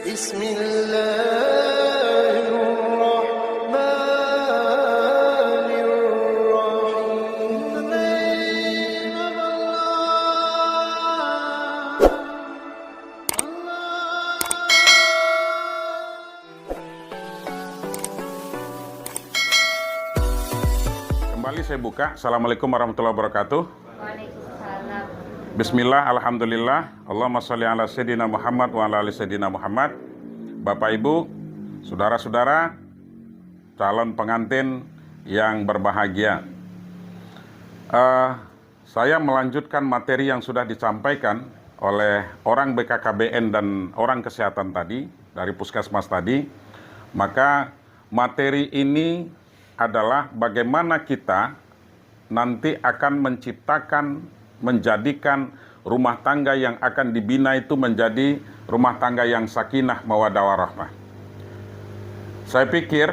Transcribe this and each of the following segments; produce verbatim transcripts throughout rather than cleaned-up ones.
Bismillahirrahmanirrahim. Kembali saya buka. Assalamualaikum warahmatullahi wabarakatuh. Waalaikumsalam. Bismillah, alhamdulillah. Allahumma sholli ala Sayyidina Muhammad wa ala ali Sayyidina Muhammad. Bapak Ibu, saudara-saudara, calon pengantin yang berbahagia. Eh, saya melanjutkan materi yang sudah disampaikan oleh orang B K K B N dan orang kesehatan tadi, dari puskesmas tadi. Maka materi ini adalah bagaimana kita nanti akan menciptakan, menjadikan rumah tangga yang akan dibina itu menjadi rumah tangga yang sakinah mawaddah warahmah. Saya pikir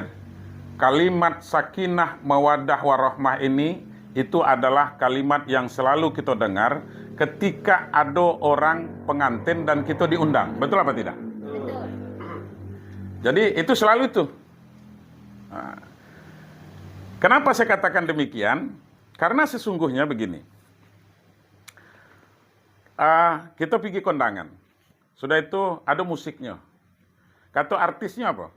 kalimat sakinah mawaddah warahmah ini itu adalah kalimat yang selalu kita dengar ketika ada orang pengantin dan kita diundang. Betul apa tidak? Betul. Jadi itu selalu itu. Nah, kenapa saya katakan demikian? Karena sesungguhnya begini. Ah, kita pergi kondangan. Sudah itu ada musiknya. Kata artisnya apa?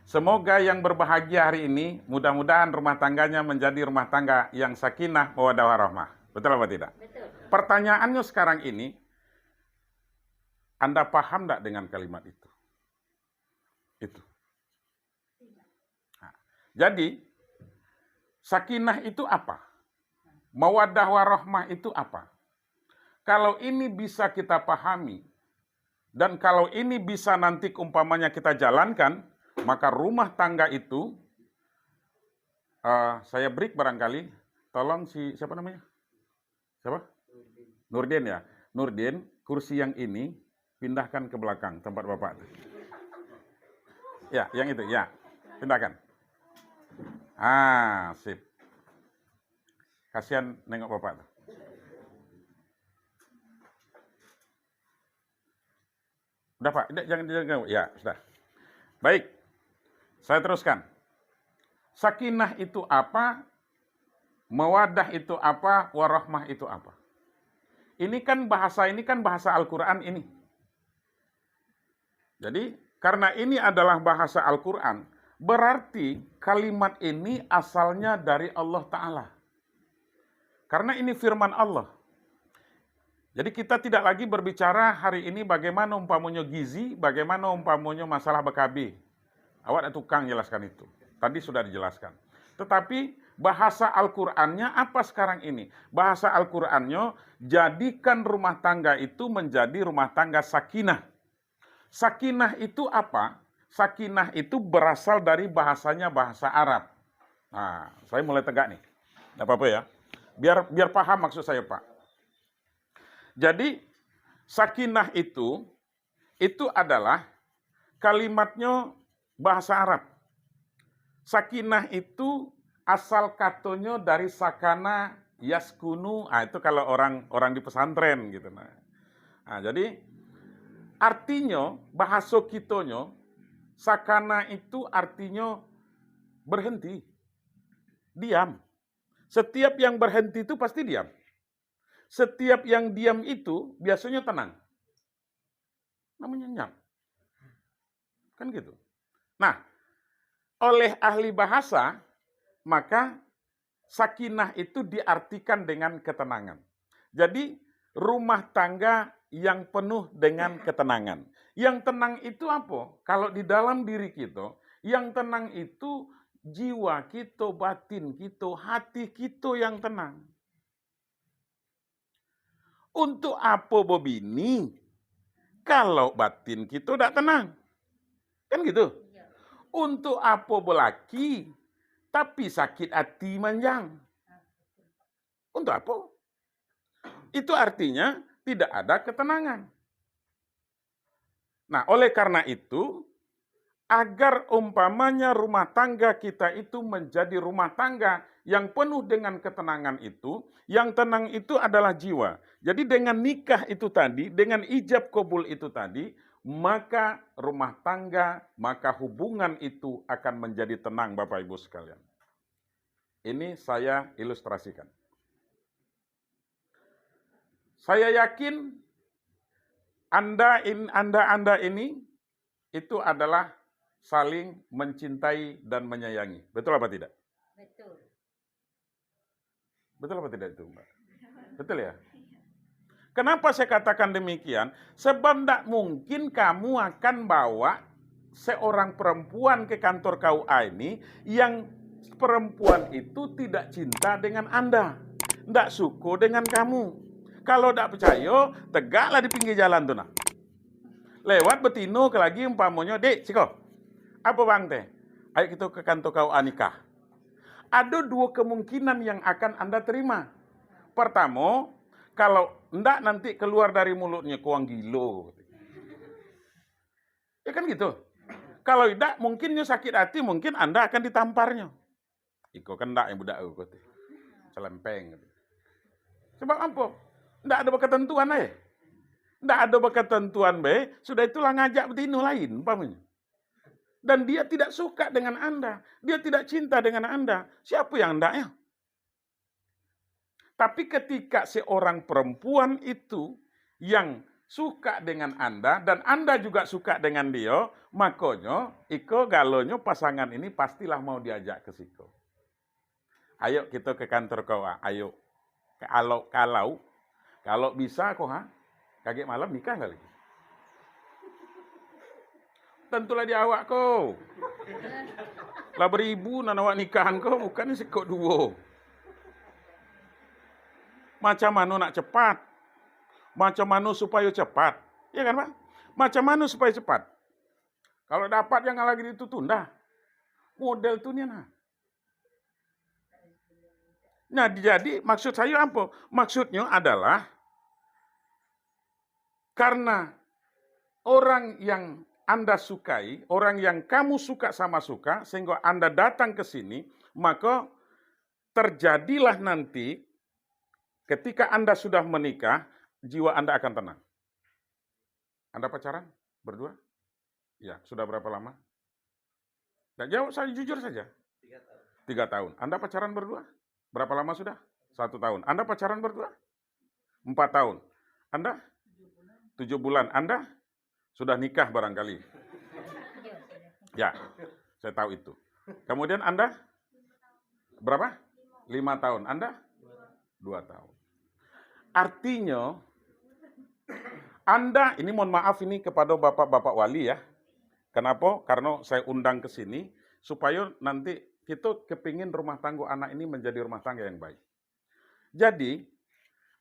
Semoga yang berbahagia hari ini, mudah-mudahan rumah tangganya menjadi rumah tangga yang sakinah mawaddah warahmah. Betul apa tidak? Betul. Pertanyaannya sekarang ini, Anda paham tidak dengan kalimat itu? Itu. Nah, jadi, sakinah itu apa? Mawaddah warahmah itu apa? Kalau ini bisa kita pahami, dan kalau ini bisa nanti umpamanya kita jalankan, maka rumah tangga itu, eh, saya break barangkali, tolong si, siapa namanya? Siapa? Nurdin ya. Nurdin, kursi yang ini pindahkan ke belakang tempat Bapak tu. Ya, yang itu, ya. Pindahkan. Ah, sip. Kasihan nengok Bapak tu. Udah, Pak, tidak, jangan, jangan. Ya, sudah. Baik. Saya teruskan. Sakinah itu apa? Mawaddah itu apa? Warahmah itu apa? Ini kan bahasa, ini kan bahasa Al-Quran ini. Jadi, karena ini adalah bahasa Al-Quran, berarti kalimat ini asalnya dari Allah Ta'ala. Karena ini firman Allah. Jadi, kita tidak lagi berbicara hari ini bagaimana umpamonyo gizi, bagaimana umpamonyo masalah B K B. Awak dak tukang jelaskan itu. Tadi sudah dijelaskan. Tetapi bahasa Al-Qurannya apa sekarang ini? Bahasa Al-Qurannya, jadikan rumah tangga itu menjadi rumah tangga sakinah. Sakinah itu apa? Sakinah itu berasal dari bahasanya bahasa Arab. Nah, saya mulai tegak nih. Nggak apa-apa ya. Biar, biar paham maksud saya, Pak. Jadi, sakinah itu, itu adalah kalimatnya bahasa Arab. Sakinah itu asal katonyo dari sakana yaskunu, ah, itu kalau orang, orang di pesantren gitu. Nah. Nah, jadi artinyo, bahaso kitonyo, sakana itu artinyo berhenti, diam. Setiap yang berhenti itu pasti diam. Setiap yang diam itu biasanya tenang. Namanya nyam. Kan gitu. Nah, oleh ahli bahasa, maka sakinah itu diartikan dengan ketenangan. Jadi, rumah tangga yang penuh dengan ketenangan. Yang tenang itu apa? Kalau di dalam diri kita, yang tenang itu jiwa kita, batin kita, hati kita yang tenang. Untuk apo babini, kalau batin kito dak tenang? Kan gitu. Untuk apo balaki, tapi sakit ati manjang? Untuk apo? Itu artinya tidak ada ketenangan. Nah, oleh karena itu, agar umpamanya rumah tangga kita itu menjadi rumah tangga yang penuh dengan ketenangan itu, yang tenang itu adalah jiwa. Jadi dengan nikah itu tadi, dengan ijab kabul itu tadi, maka rumah tangga, maka hubungan itu akan menjadi tenang, Bapak Ibu sekalian. Ini saya ilustrasikan. Saya yakin Anda in-, Anda-Anda ini itu adalah saling mencintai dan menyayangi. Betul apa tidak? Betul. Betul apa tidak itu, Mbak? Betul ya? Kenapa saya katakan demikian? Sebab ndak mungkin kamu akan bawa seorang perempuan ke kantor K U A ini yang perempuan itu tidak cinta dengan Anda, ndak suko dengan kamu. Kalau ndak percaya, tegaklah di pinggir jalan tu nah. Lewat batino ka lagi umpamonyo, "Dek, siko. Apo bang teh? Ayo kito ka kantor K U A nikah." Ado duo kemungkinan yang akan Anda terima. Pertamo, kalau ndak nanti keluar dari mulutnyo, "Ko urang gilo." Ya kan gitu. Kalau idak, mungkin nyo sakit hati, mungkin Anda akan ditamparnyo. "Iko kan ndak yang budak ko teh. Celempeng." Sebab apo? Ndak ado bakatantuan ai. Ndak ado bakatantuan bae, sudah itu lah ngajak batino lain umpamonyo. Dan dia tidak suka dengan Anda, dia tidak cinta dengan Anda. Siapa yang ndak ya? Tapi ketika seorang perempuan itu yang suka dengan Anda dan Anda juga suka dengan dia, makonyo iko galonyo pasangan ini pastilah mau diajak ke siko. Ayo kito ke kantor K U A, ayo. Kalau, kalau, kalau bisa ko ha, kagek malam nikah kali. Tantulah di awak ko. Lah baribu nan awak nikahan ko, bukan sikok duo. Macam mano nak cepat? Macam mano supayo cepat? Ya kan, Pak? Macam mano supayo cepat? Kalau dapat yang lagi itu tunda. Model tu nian ha. Nah, jadi maksud saya apa? Maksudnya adalah karena orang yang Anda sukai, orang yang kamu suka sama suka, sehingga Anda datang ke sini, maka terjadilah nanti ketika Anda sudah menikah, jiwa Anda akan tenang. Anda pacaran berdua? Ya, sudah berapa lama? Nggak jawab saja, jujur saja. Tiga tahun. Anda pacaran berdua? Berapa lama sudah? Satu tahun. Anda pacaran berdua? Empat tahun. Anda? Tujuh bulan. Anda? Sudah nikah barangkali. Ya, saya tahu itu. Kemudian Anda? Berapa? Lima tahun. Anda? Dua tahun. Artinya, Anda, ini mohon maaf ini kepada bapak-bapak wali ya. Kenapa? Karena saya undang ke sini, supaya nanti kita kepingin rumah tangga anak ini menjadi rumah tangga yang baik. Jadi,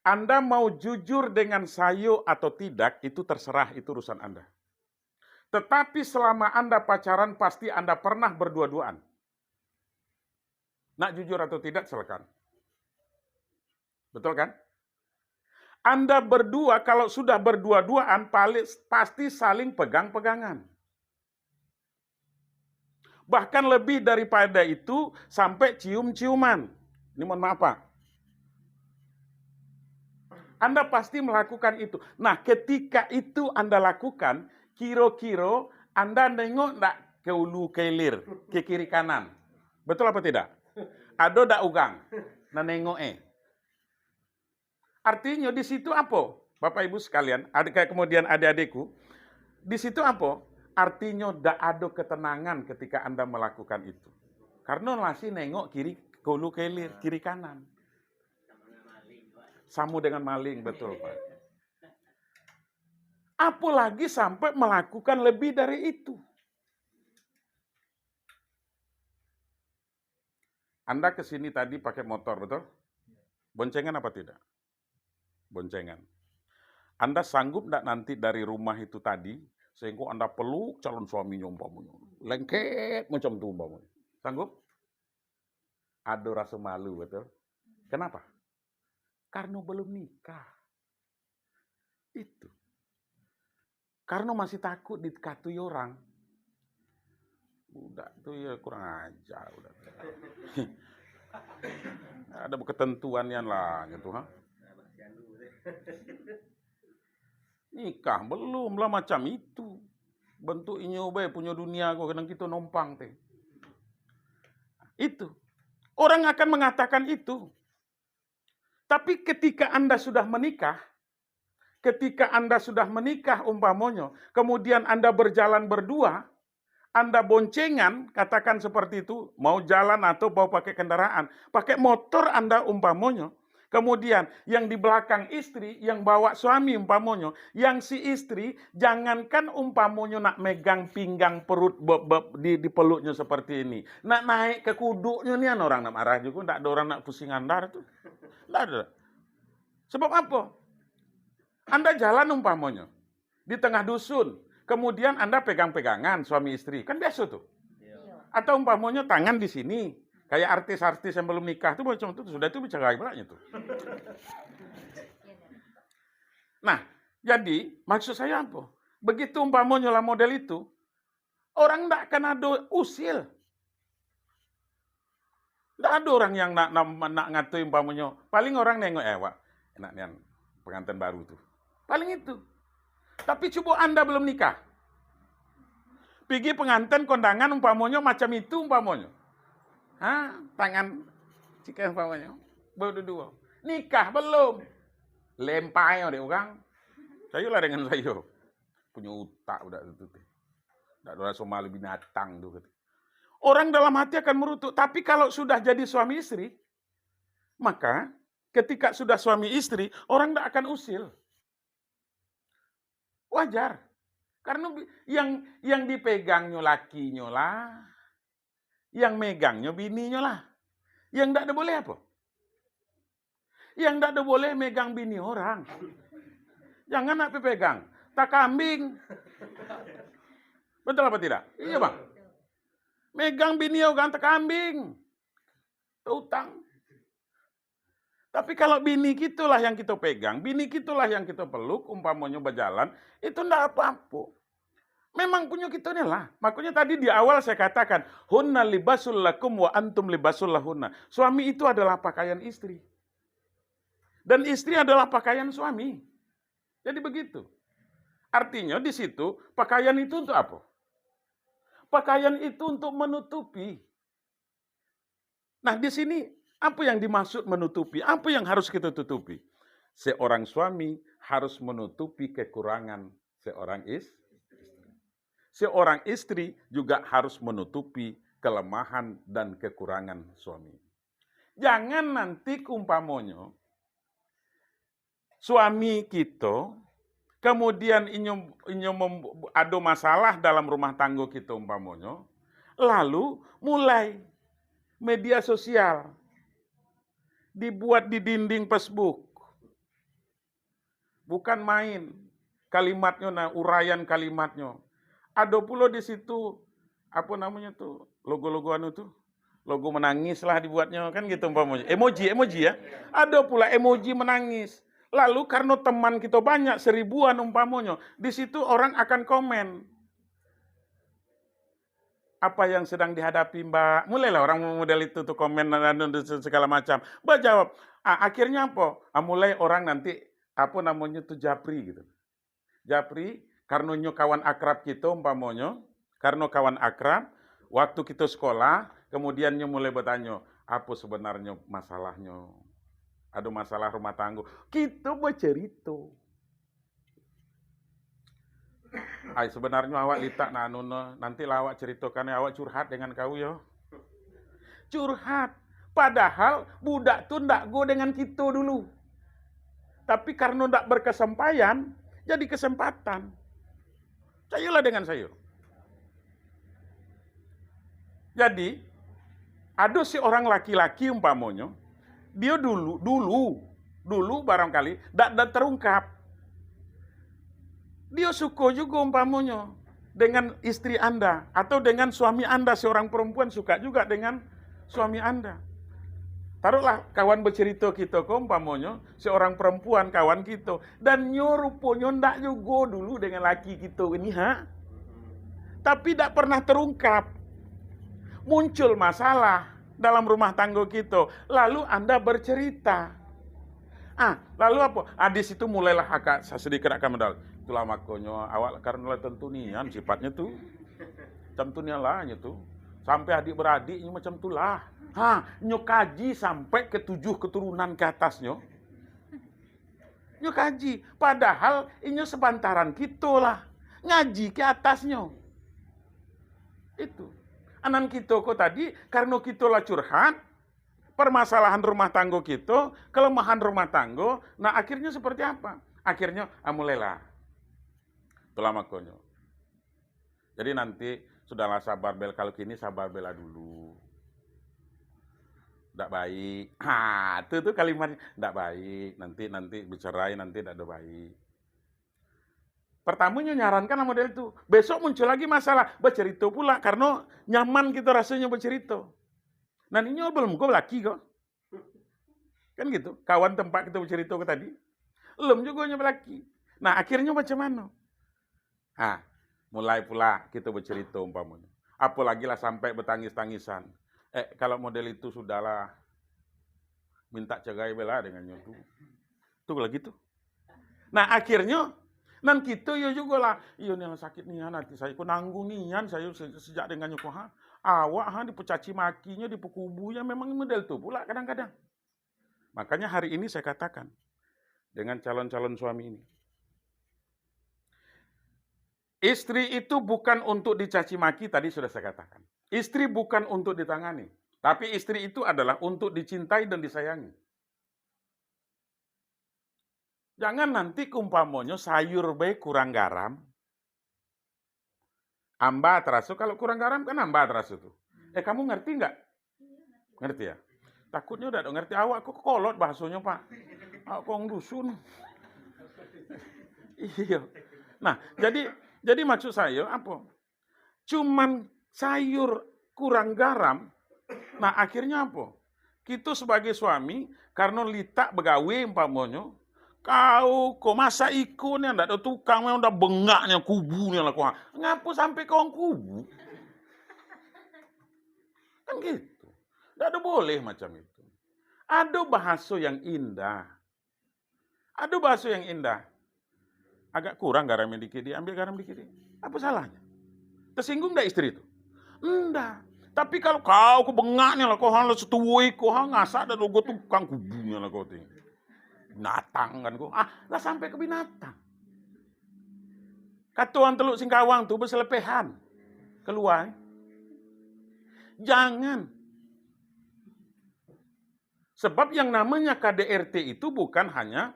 Anda mau jujur dengan saya atau tidak, itu terserah, itu urusan Anda. Tetapi selama Anda pacaran, pasti Anda pernah berdua-duaan. Nak jujur atau tidak, silakan. Betul kan? Anda berdua, kalau sudah berdua-duaan, pali-, pasti saling pegang-pegangan. Bahkan lebih daripada itu, sampai cium-ciuman. Ini mohon maaf, Pak. Anda pasti melakukan itu. Nah, ketika itu Anda lakukan, kiro-kiro Anda nengok ndak ke ulu ke ilir, ke kiri kanan? Betul apa tidak? Ado ndak urang nan nengok eh? Artinyo di situ apo? Bapak Ibu sekalian, adik, kemudian adik-adikku, di situ apo? Artinyo ndak ado ketenangan ketika Anda melakukan itu. Karena masih nengok kiri, ke ulu ke ilir, kiri kanan. Samo dengan maling, betul, Pak. Apalagi sampai melakukan lebih dari itu. Anda ke sini tadi pakai motor, betul? Boncengan apa tidak? Boncengan. Anda sanggup ndak nanti dari rumah itu tadi, sehingga Anda peluk calon suaminya umpamanya? Lengket macam tu umpamanya. Sanggup? Ada rasa malu, betul? Kenapa? Karena belum nikah. Itu. Karena masih takut dikatui orang. Budak tu ya kurang ajar, budak tu. Ada ketentuan nian lah gitu, ha. Nikah belum lah macam itu. Bentuk inyo bae punyo dunia ko, kadang kito nompang teh. Itu. Orang akan mengatakan itu. Tapi ketika Anda sudah menikah, ketika Anda sudah menikah umpamonyo, kemudian Anda berjalan berdua, Anda boncengan, katakan seperti itu, mau jalan atau mau pakai kendaraan, pakai motor Anda umpamonyo, kemudian yang di belakang istri, yang bawa suami umpamonyo, yang si istri, jangankan umpamonyo nak megang pinggang perut be-, be-, di, di peluknyo seperti ini, nak naik ke kuduknyo nian, orang nak marah juga, ndak ada orang nak pusing andar tu. Ndak ada. Sebab apa? Anda jalan umpamonyo di tengah dusun, kemudian Anda pegang-pegangan suami istri, kan biasa tu. Atau umpamonyo tangan di sini, kayak artis-artis yang belum nikah tu macam tu, sudah tu bercerai pula tu. Nah, jadi maksud saya apa? Begitu umpamonyo lah model itu, orang ndak akan ado usil. Ndak ado orang yang nak, nak, nak ngatoi umpamonyo. Paling orang nengok, "Eh, wak, enak nian pengantin baru tu." Paling itu. Tapi cubo Anda belum nikah. Pigi pengantin kondangan umpamonyo macam itu umpamonyo. Ha, tangan cikai umpamonyo. Baru duo. Nikah belum. Lempai dek orang. Sayolah dengan sayo. Punyo utak budak tu teh. Ndak ada raso malu binatang tu, kata. Orang dalam hati akan merutuk, tapi kalau sudah jadi suami istri, maka ketika sudah suami istri, orang ndak akan usil. Wajar. Karena bi-, yang, yang dipegangnyo lakinyo lah, yang megangnyo bininyo lah. Yang ndak ada boleh apa? Yang ndak ada boleh megang bini orang. Jangan nak pegang. Takambing. Betul apa tidak? Iya, Bang. Megang bini orang takambing. Tautang. Tapi kalau bini kitolah yang kita pegang, bini kitolah yang kita peluk, umpamonyo berjalan, itu ndak apa-apa. Memang punyo kito ni lah. Makanya tadi di awal saya katakan, "Hunna libasul lakum wa antum libasul lahunna." Suami itu adalah pakaian istri. Dan istri adalah pakaian suami. Jadi begitu. Artinya di situ, pakaian itu untuk apa? Pakaian itu untuk menutupi. Nah, di sini apa yang dimaksud menutupi? Apa yang harus kita tutupi? Seorang suami harus menutupi kekurangan seorang is-, istri. Seorang istri juga harus menutupi kelemahan dan kekurangan suami. Jangan nanti umpamonyo suami kito, kemudian inyo, inyo mem-, ado masalah dalam rumah tanggo kito umpamonyo, lalu mulai media sosial dibuat di dinding Facebook. Bukan main kalimatnyo, nah, uraian kalimatnyo. Ado pulo di situ, apa namanya tu, logo-logo anu tu, logo menangis lah dibuatnyo, kan gitu umpamonyo. Emoji, emoji ya. Ado pula emoji menangis. Lalu karena teman kita banyak, seribuan umpamonyo, di situ orang akan komen. "Apa yang sedang dihadapi, Mbak?" Mulailah orang model itu tu komen dan, dan segala macam. Bajawab. Ah, akhirnya apa? Ah, mulai orang nanti, apa namanya tu, japri gitu. Japri, karena nyo kawan akrab kita umpamonyo, karena kawan akrab, waktu kita sekolah, kemudian nyo mulai bertanya, "Apa sebenarnya masalahnya?" Ada masalah rumah tangga. Kita bercerita. "Ai, sebenarnyo awak litak na anu no, nantilah awak ceritakan, awak curhat dengan kau yo." Curhat. Padahal budak tu ndak go dengan kito dulu. Tapi karena ndak berkesampaian, jadi kesempatan. Cayolah dengan sayo. Jadi, ado seorang laki-laki umpamonyo, dio dulu, dulu, dulu barangkali dak, dak terungkap. Dio suko juga umpamonyo dengan istri Anda atau dengan suami Anda, seorang perempuan suka juga dengan suami Anda. Taruhlah kawan bercerita kita ko umpamonyo seorang perempuan kawan kita, dan nyo ruponyo ndak juga dulu dengan laki kita ini, ha? Tapi dak pernah terungkap. Muncul masalah. dalam rumah tanggo kito, lalu Anda bercerita. Ah, lalu apo? Ah, di situ mulailah agak sa-, sedikit agak mendal. Itulah makonyo awak karano lah tantu nian sifatnyo tu. Macam tu nian lah nyo tu. Sampai adik beradik nyo macam tu lah. Ha, nyo kaji sampai ke tujuh keturunan ke atasnyo. Nyo kaji. Padahal inyo sebantaran kito lah. Ngaji ke atasnyo. Itu. Anan kito ko tadi, karano kito lah curhat, permasalahan rumah tanggo kito, kelemahan rumah tanggo, nah, akhirnyo seperti apa? Akhirnyo, ah, mulailah. Itulah makonyo. Jadi nanti, sudahlah sabar bel, kalau kini sabar bela dulu. Ndak baik. Ha, tu, tu kalimatnyo, ndak baik. Nanti, nanti bercerai, nanti ndak ada baik. Pertamonyo nyarankan lah model tu. Besok muncul lagi masalah, bacerito pula, karano nyaman kito rasonyo bacerito. Nan inyo belum ko balaki ko. Kan gitu, kawan tempat kito bacerito ko tadi. Belum jugo nyo balaki. Nah, akhirnyo macam mano? Ah, mulai pula kito bacerito umpamonyo. Apolagi lah sampai batangis-tangisan. Eh, kalau model itu sudahlah, minta cerai bela dengan nyo tu. Tu lagi tu. Nah, akhirnyo, nan kito iyo jugolah, iyo nian sakit nian ati sayo ko, nanggung nian sayo se-, sejak dengan nyo ko, ha. Awak, ha, dipecaci makinyo, dipekubu, ya memang model tu pula kadang-kadang. Makanya hari ini saya katakan dengan calon-calon suami ini, istri itu bukan untuk dicaci maki, tadi sudah saya katakan. Istri bukan untuk ditangani, tapi istri itu adalah untuk dicintai dan disayangi. Jangan nanti umpamonyo sayur bae kurang garam, amba taraso, kalau kurang garam kan amba taraso tu. Eh, kamu ngerti nggak? Ngerti ya? Takutnyo dak ngerti, awak ko kolot bahasonyo, Pak. Awak ko urang dusun. Iyo. Nah, jadi, jadi maksud sayo apo? Cuman sayur kurang garam. Nah, akhirnyo apo? Kito sebagai suami, karano litak bagawe umpamonyo, kau ko masak iko nian, ndak ado tukang, memang udah bengaknyo kubu nian lah ko. Ngapo sampai ka urang kubu? Kan gitu. Ndak ado boleh macam itu. Ado bahaso yang indah. Ado bahaso yang indah. Agak kurang garamnya dikit, diambil garam dikit. Apa salahnya? Tersinggung ndak istri itu? Ndak. Tapi kalau kau ko bengaknyo lah, kau hang lah setuo iko, hang ngasak dak dogo tukang kubunyo lah kau tu. Binatang kan kau. Ah, lah sampai ke binatang. Kato urang Teluk Singkawang tu berselepehan. Keluar. Jangan. Sebab yang namanya K D R T itu bukan hanya,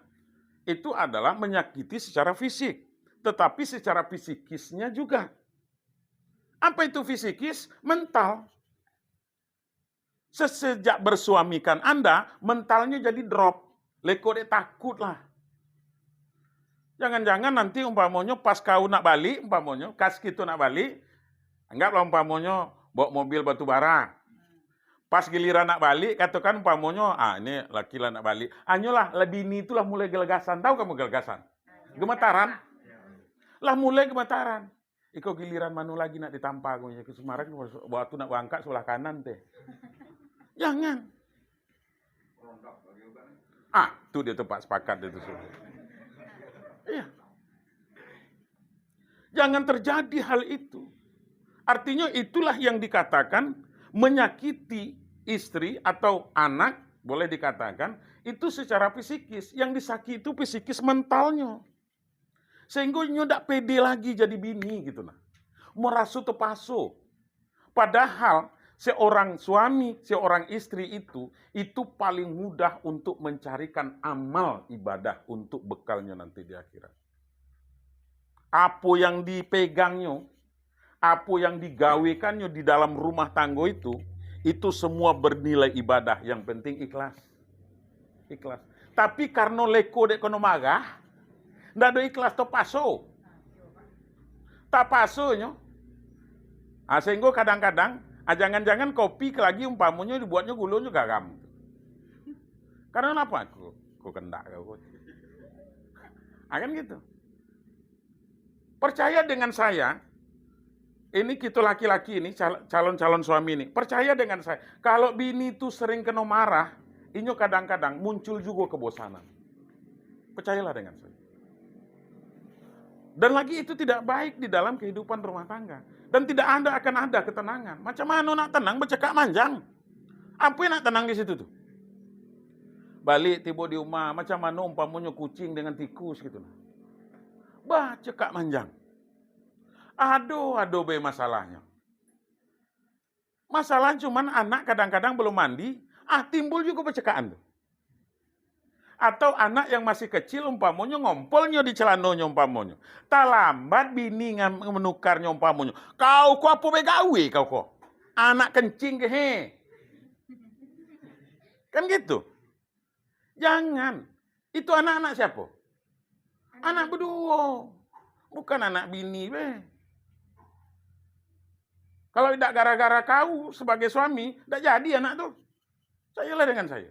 itu adalah menyakiti secara fisik, tetapi secara psikisnya juga. Apa itu psikis? Mental. Sesejak bersuamikan Anda, mentalnyo jadi drop. Leko dek takut lah. Jangan-jangan nanti umpamonyo pas kau nak balik, umpamonyo, kas kito nak balik, anggaplah umpamonyo bawa mobil batu bara. Pas giliran nak balik, katokan umpamonyo, ah, ini laki lah nak balik. Anyolah, lah bini tu lah mulai gelegasan. Tahu kamu gelegasan? Gemetaran. Lah mulai gemetaran. Iko giliran mano lagi nak ditampa ko, ke Semarang, waktu nak berangkat sebelah kanan teh. Jangan. Ah, tu dia tempat sepakat dia tu semua. Iya. Jangan terjadi hal itu. Artinya itulah yang dikatakan menyakiti istri atau anak, boleh dikatakan, itu secara psikis. Yang disakiti itu psikis mentalnya. Sehingga inyo dak pede lagi jadi bini gitu nah. Meraso terpaso. Padahal seorang suami, seorang istri itu, itu paling mudah untuk mencarikan amal ibadah untuk bekalnya nanti di akhirat. Apo yang dipegangnyo, apo yang digawekannyo di dalam rumah tanggo itu, itu semua bernilai ibadah. Yang penting ikhlas. Ikhlas. Tapi karano leko dek kono marah, ndak ado ikhlas, tapaso. Tapasonyo. Ah, sehingga kadang-kadang, ah, jangan-jangan kopi ke lagi umpamonyo dibuatnyo gulonyo garam. Karano apa? Ko, ko kendak kau. Ah, kan gitu. Percaya dengan saya, Ini kito laki-laki ini, cal-, calon-calon suami ini, percaya dengan saya, kalau bini tu sering kena marah, inyo kadang-kadang muncul jugo kebosanan. Percayalah dengan saya. Dan lagi itu tidak baik di dalam kehidupan rumah tangga. Dan tidak ada, akan ada ketenangan. Macam mano nak tenang bacakak manjang? Apo nak tenang di situ tu? Balik tibo di rumah, macam mano umpamonyo kucing dengan tikus gitu nah. Bacakak manjang. Ado, ado be masalahnyo. Masalah cuman anak kadang-kadang belum mandi, ah, timbul jugo percakapan tu. Atau anak yang masih kecil umpamonyo ngompolnyo di celanonyo umpamonyo. Talambat bini ngam-, menukarnyo umpamonyo. Kau ko apo begawe kau ko? Anak kencing ke he? Kan gitu. Jangan. Itu anak-anak siapo? Anak beduo. Bukan anak bini be. Kalau tidak gara-gara kau sebagai suami, tidak jadi anak tu. Percayalah dengan saya.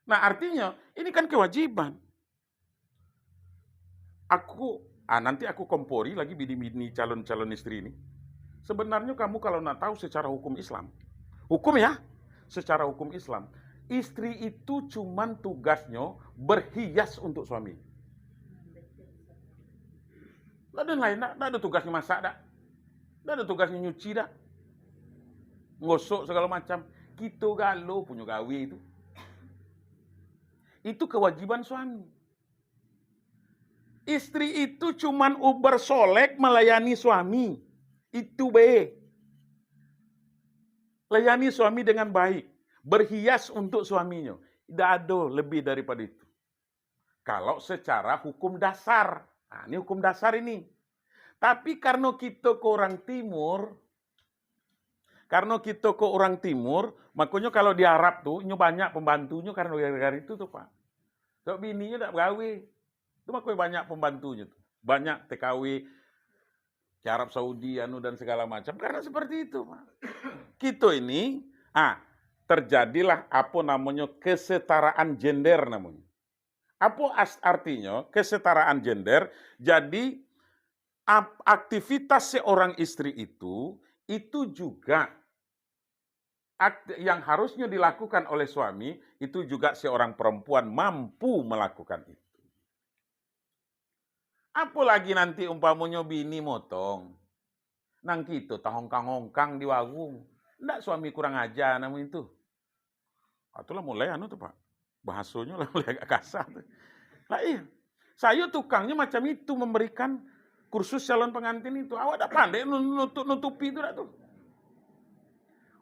Nah, artinya, ini kan kewajiban. Aku, ah, nanti aku kompori lagi bini-bini calon-calon istri ini. Sebenarnya kamu kalau nak tahu secara hukum Islam, hukum ya, secara hukum Islam, istri itu cuman tugasnya berhias untuk suami. Ndak ada lain, ndak, ndak ada tugasnya masak, dak. Ndak ada tugasnya nyuci, dak. Ngosok segala macam. Kito galo punyo gawe itu. Itu kewajiban suami. Istri itu cuman ubar solek melayani suami. Itu be. Layani suami dengan baik. Berhias untuk suaminya. Tidak ada lebih daripada itu. Kalau secara hukum dasar. Nah, ini hukum dasar ini. Tapi karena kita ke orang timur, karena kita ke orang timur, makanya kalau di Arab tu, nyo banyak pembantunyo karena gara-gara itu tu, Pak. Sebab bininyo tak begawe. Itu makanya banyak pembantunyo tu. Banyak T K W ke Arab Saudi, anu, dan segala macam. Karena seperti itu, Pak. Kita ini, ah, terjadilah apa namanya kesetaraan gender namanya. Apa as-, artinya kesetaraan gender? Jadi, ap-, aktivitas seorang istri itu, itu juga akt-, yang harusnya dilakukan oleh suami, itu juga seorang perempuan mampu melakukan itu. Apolagi nanti umpamonyo bini motong. Nang kito tahongkang-hongkang di warung. Ndak suami kurang aja namonyo itu. Ah, tu lah mulai anu tu, Pak. Bahasonyo lah mulai agak kasar tu. Lah iya. Sayo tukangnyo macam itu memberikan kursus calon pengantin itu. Awak dak pandai nu-, nutup-nutupi tu dak tu.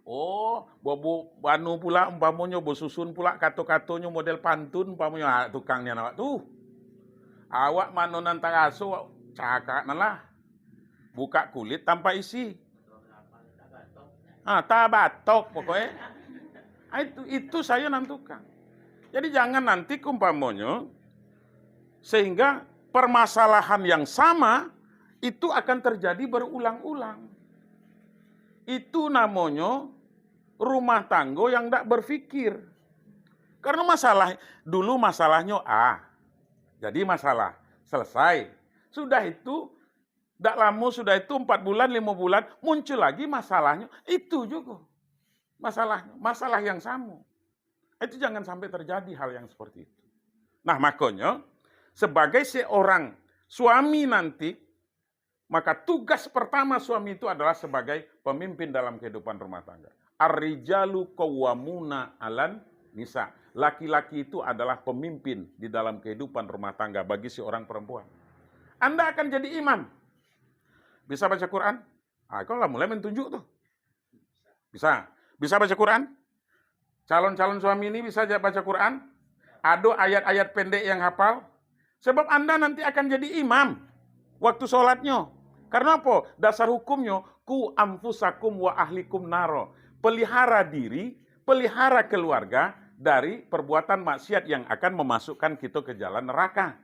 Oh, bo-, bo-, anu pula umpamonyo, basusun pula kato-katonyo model pantun umpamonyo, ah, tukang nian awak tu. Awak mano nan taraso, cakak nan lah. Buka kulit tanpa isi. Ah, tabatok pokoknya. Ah, itu, itu sayo nan tukang. Jadi jangan nanti umpamonyo, sehingga permasalahan yang sama itu akan terjadi berulang-ulang. Itu namonyo rumah tanggo yang ndak berpikir. Karena masalah, dulu masalahnyo A, jadi masalah, selesai. Sudah itu, ndak lamo sudah itu, empat bulan, limo bulan, muncul lagi masalahnyo, itu jugo masalahnyo, masalah yang samo. Itu jangan sampai terjadi hal yang seperti itu. Nah, makonyo, sebagai seorang suami nanti, maka tugas pertama suami itu adalah sebagai pemimpin dalam kehidupan rumah tangga. Ar-rijalu qawwamuna 'alan nisa. Laki-laki itu adalah pemimpin di dalam kehidupan rumah tangga bagi seorang perempuan. Anda akan jadi imam. Bisa baca Quran? Ah, kau lah mulai menunjuk tu. Bisa. Bisa baca Quran? Calon-calon suami ini bisa ja-, baca Quran? Ado ayat-ayat pendek yang hafal? Sebab Anda nanti akan jadi imam waktu sholatnyo. Karena apa? Dasar hukumnyo, "Ku anfusakum wa ahlikum naro." Pelihara diri, pelihara keluarga dari perbuatan maksiat yang akan memasukkan kita ke jalan neraka.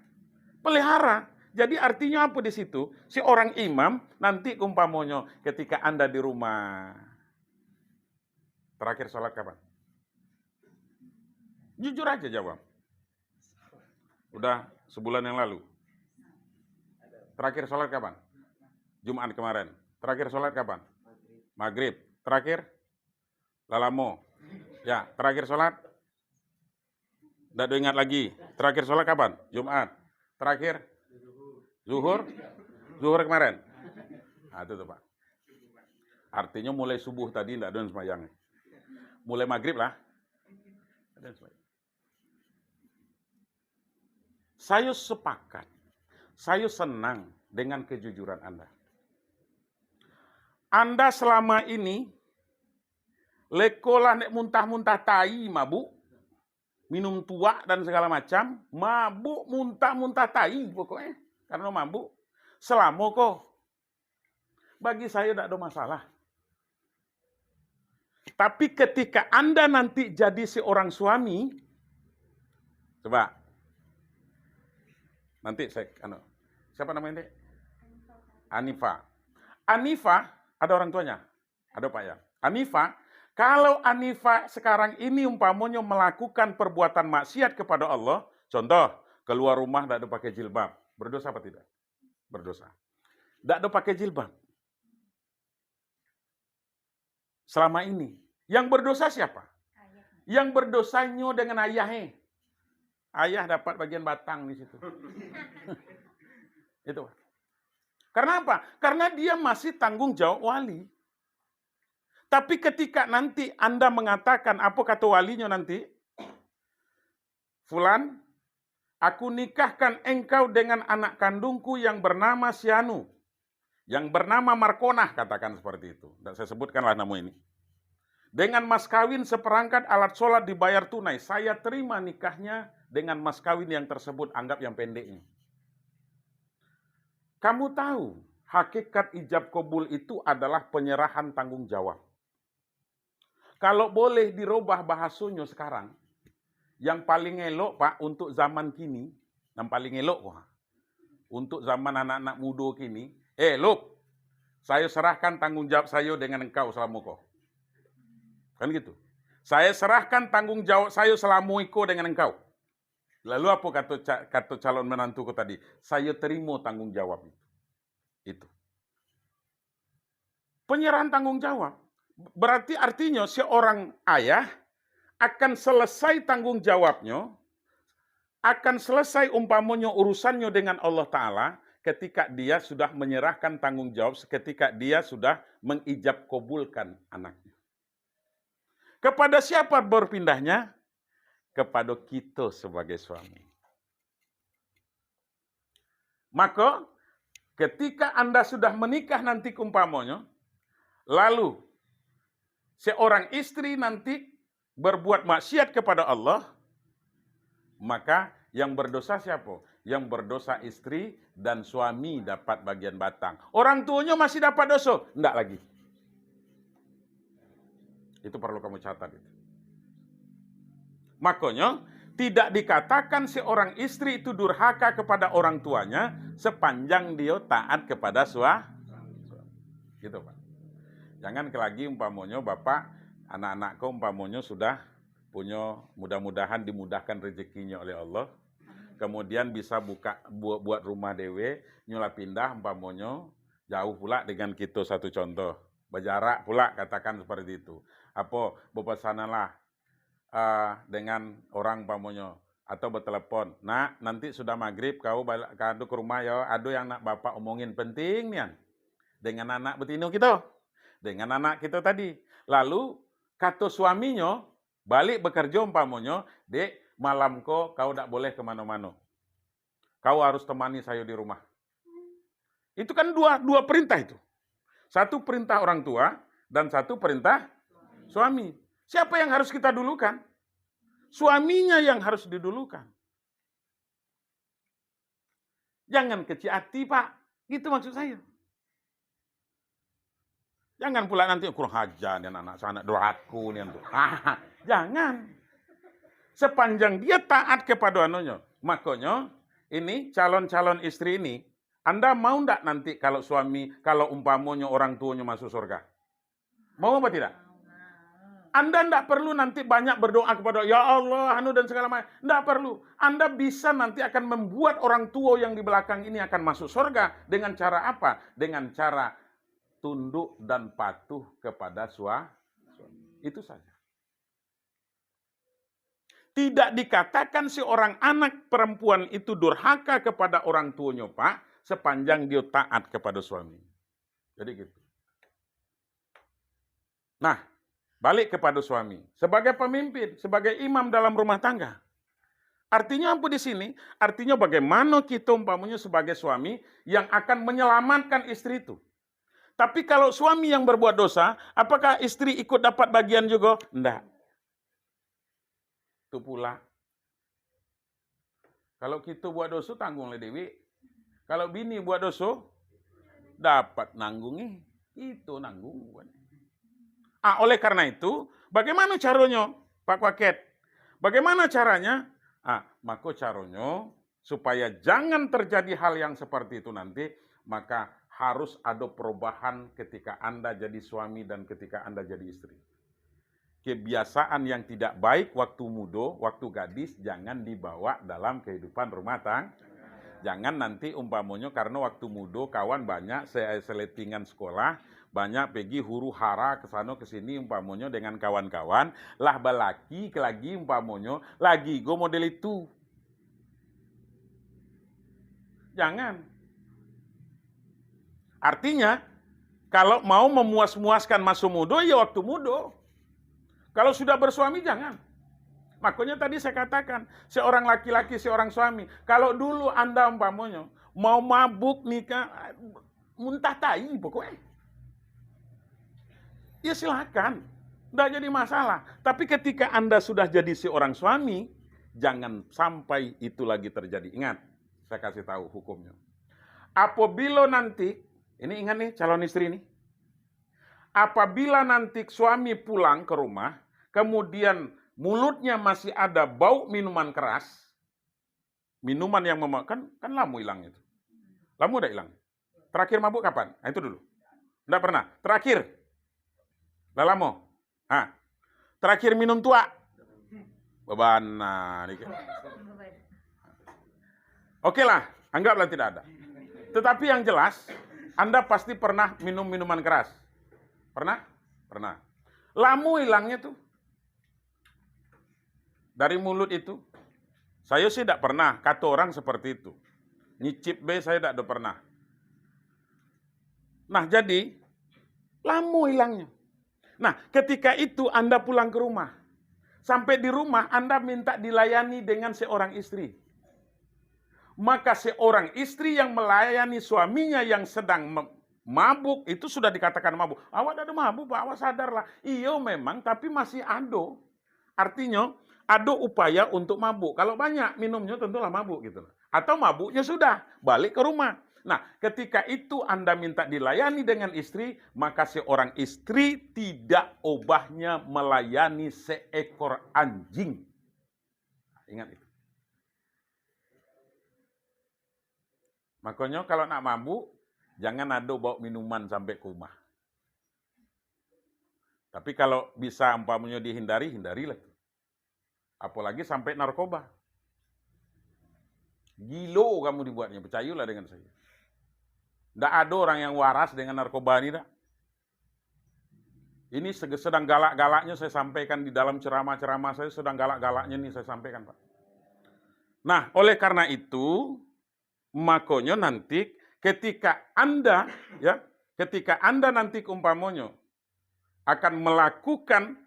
Pelihara. Jadi artinya apa di situ? Si orang imam nanti umpamonyo ketika Anda di rumah. Terakhir sholat kapan? Jujur aja jawab. Udah sebulan yang lalu. Terakhir sholat kapan? Jumat kemarin. Terakhir sholat kapan? Maghrib. Terakhir? Lah lamo. Ya, terakhir sholat? Ndak do ingat lagi. Terakhir sholat kapan? Jumat. Terakhir? Zuhur? Zuhur kemarin? Nah, itu tuh, Pak. Artinya mulai subuh tadi ndak ada yang sembahyang. Mulai maghrib lah. Ada yang sembahyang. Saya sepakat. Saya senang dengan kejujuran Anda. Anda selama ini, leko lah nek muntah-muntah tai, mabuk, minum tuak dan segala macam, mabuk muntah-muntah tai pokoknya, karena mabuk. Selamo ko, bagi saya ndak ada masalah. Tapi ketika Anda nanti jadi seorang suami, coba, nanti saya, anu, siapa namanya, Dek? Anifa. Anifa ada orang tuanya? Ada, Pak, ya? Anifa, kalau Anifa sekarang ini umpamonyo melakukan perbuatan maksiat kepada Allah, contoh, keluar rumah ndak ada pakai jilbab, berdosa apa tidak? Berdosa. Ndak ada pakai jilbab. Selama ini, yang berdosa siapa? Yang berdosanyo dengan ayah, eh. Ayah dapat bagian batang di situ. Itu. Karena apa? Karena dia masih tanggung jawab wali. Tapi ketika nanti Anda mengatakan, apa kata walinyo nanti? "Fulan, aku nikahkan engkau dengan anak kandungku yang bernama si Anu, yang bernama Markonah," katakan seperti itu. Ndak saya sebutkanlah nama ini. "Dengan mas kawin seperangkat alat sholat dibayar tunai, saya terima nikahnya dengan mas kawin yang tersebut," anggap yang pendeknya. Kamu tahu, hakikat ijab kabul itu adalah penyerahan tanggung jawab. Kalau boleh dirubah bahasonyo sekarang, yang paling elok, Pak, untuk zaman kini, yang paling elok, wah, untuk zaman anak-anak mudo kini, "Eh, Lup, sayo serahkan tanggung jawab sayo dengan engkau selamo ko." Kan gitu. "Saya serahkan tanggung jawab sayo selamo iko dengan engkau." Lalu apa kato ca-, kato calon menantu ko tadi? "Sayo terimo tanggung jawab itu." Itu. Penyerahan tanggung jawab. Berarti artinyo seorang ayah akan selesai tanggung jawabnyo, akan selesai umpamonyo urusannyo dengan Allah Ta'ala ketika dia sudah menyerahkan tanggung jawab, ketika dia sudah mengijab kabulkan anaknya. Kepada siapa berpindahnya? Kepada kita sebagai suami. Maka, ketika Anda sudah menikah nanti, umpamonyo, lalu seorang istri nanti berbuat maksiat kepada Allah, maka yang berdosa siapa? Yang berdosa istri dan suami dapat bagian batang. Orang tuonyo masih dapat doso? Ndak lagi. Itu perlu kamu catat itu. Makonyo, tidak dikatakan seorang istri itu durhaka kepada orang tuanya sepanjang dio taat kepada sua-, gitu, Pak. Jangan lagi umpamonyo bapak, anak-anak ko umpamonyo sudah punyo, mudah-mudahan dimudahkan rezekinyo oleh Allah, kemudian bisa buka, buat, buat rumah dewe, nyo lah pindah umpamonyo, jauh pula dengan kito, satu contoh, bajarak pula, katakan seperti itu. Apo, bapasananlah, ah, dengan orang umpamonyo, atau batelepon, "Nak, nanti sudah maghrib kau balik, ka ado ka rumah yo, ado yang nak bapak omongin, penting nian, dengan anak betino kito, dengan anak kito tadi." Lalu kato suaminyo, balik bekerja umpamonyo, "Dek, malam ko kau dak boleh ke mano-mano. Kau harus temani sayo di rumah." Itu kan dua, dua perintah itu. Satu perintah orang tua dan satu perintah suami. Siapa yang harus kita dulukan? Suaminya yang harus didulukan. Jangan kecil hati, Pak. Gitu maksud saya. Jangan pula nanti, "Kurang ajar ni anak, anak durhaka ni tu." Jangan. Sepanjang dia taat kepada anunya. Makonyo, ini calon-calon istri ini, Anda mau ndak nanti kalau suami, kalau umpamonyo orang tuonyo masuk surga? Mau apa tidak? Anda ndak perlu nanti banyak berdoa kepada, "Ya Allah, anu dan segala macam." Ndak perlu. Anda bisa nanti akan membuat orang tua yang di belakang ini akan masuk surga dengan cara apa? Dengan cara tunduk dan patuh kepada sua-, suami. Itu saja. Tidak dikatakan seorang anak perempuan itu durhaka kepada orang tuanya, Pak, sepanjang dia taat kepada suami. Jadi gitu. Nah, balik kepada suami. Sebagai pemimpin, sebagai imam dalam rumah tangga. Artinya apa di sini? Artinya bagaimana kita umpamanya sebagai suami yang akan menyelamatkan istri itu. Tapi kalau suami yang berbuat dosa, apakah istri ikut dapat bagian juga? Ndak. Itu pula. Kalau kita buat dosa, tanggung lah dewek. Kalau bini buat dosa, dapat nanggungi. Itu nanggung bukan. Ah, oleh karena itu, bagaimana caranya, Pak Kuaket? Bagaimana caranya? Ah, maka caranya supaya jangan terjadi hal yang seperti itu nanti, maka harus ada perubahan ketika Anda jadi suami dan ketika Anda jadi istri. Kebiasaan yang tidak baik waktu mudo, waktu gadis, jangan dibawa dalam kehidupan rumah tang-, jangan nanti umpamonyo karena waktu mudo kawan banyak se-, seletingan sekolah, banyak pegi huru hara ke sano ke sini umpamonyo dengan kawan-kawan, lah balaki ke lagi umpamonyo, lagi go model itu. Jangan. Artinya, kalau mau memuas-muaskan maso mudo, ya waktu mudo. Kalau sudah bersuami, jangan. Makanya tadi saya katakan, seorang laki-laki, seorang suami, kalau dulu Anda umpamonyo mau mabuk nikah, muntah tai pokoknya. Ya silakan, ndak jadi masalah. Tapi ketika Anda sudah jadi seorang suami, jangan sampai itu lagi terjadi. Ingat, saya kasih tahu hukumnya. Apabila nanti, ini ingat nih calon istri nih, apabila nanti suami pulang ke rumah, kemudian mulutnya masih ada bau minuman keras, minuman yang mema-, kan, kan lamo ilang itu. Lamo dak ilang? Terakhir mabuk kapan? Ah, itu dulu. Ndak pernah. Terakhir. Lah lamo. Ha. Terakhir minum tuak. Babana dikit. Oke lah, anggaplah tidak ada. Tetapi yang jelas, Anda pasti pernah minum minuman keras. Pernah? Pernah. Lamo ilangnya tuh. Dari mulut itu. Saya sih tidak pernah, kata orang seperti itu. Nyicip be saya tidak ada pernah. Nah, jadi, lamo ilangnya. Nah, ketika itu Anda pulang ke rumah. Sampai di rumah, Anda minta dilayani dengan seorang istri. Maka seorang istri yang melayani suaminya yang sedang me-, mabuk, itu sudah dikatakan mabuk. "Awak dak ado mabuk, Pak, awak sadarlah." Iyo memang, tapi masih ado. Artinyo, ado upaya untuk mabuk. Kalau banyak minumnyo, tentulah mabuk gitu. Atau mabuknya sudah, balik ke rumah. Nah, ketika itu Anda minta dilayani dengan istri, maka seorang istri tidak obahnya melayani seekor anjing. Ingat itu. Makonyo, kalau nak mabuk, jangan ado bawa minuman sampai ke rumah. Tapi kalau bisa umpamonyo dihindari, hindarilah tu. Apalagi sampai narkoba. Gilo kamu dibuatnya, percayolah dengan saya. Ndak ado orang yang waras dengan narkoba ni, dak. Ini sege-, sedang galak-galaknya saya sampaikan di dalam ceramah-ceramah saya, sedang galak-galaknya ni saya sampaikan, Pak. Nah, oleh karena itu, makonyo nanti ketika Anda, ya, ketika Anda nanti umpamonyo akan melakukan,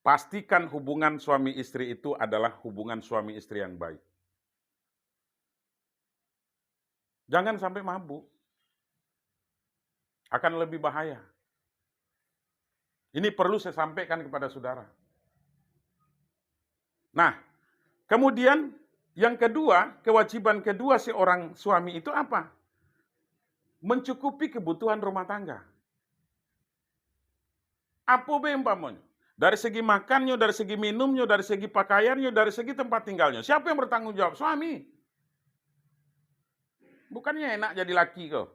pastikan hubungan suami istri itu adalah hubungan suami istri yang baik. Jangan sampai mabuk. Akan lebih bahaya. Ini perlu saya sampaikan kepada saudara. Nah, kemudian yang kedua, kewajiban kedua seorang suami itu apa? Mencukupi kebutuhan rumah tangga. Apo be umpamonyo? Dari segi makannyo, dari segi minumnyo, dari segi pakaiannyo, dari segi tempat tinggalnyo. Siapa yang bertanggung jawab? Suami. Bukannya enak jadi laki ko.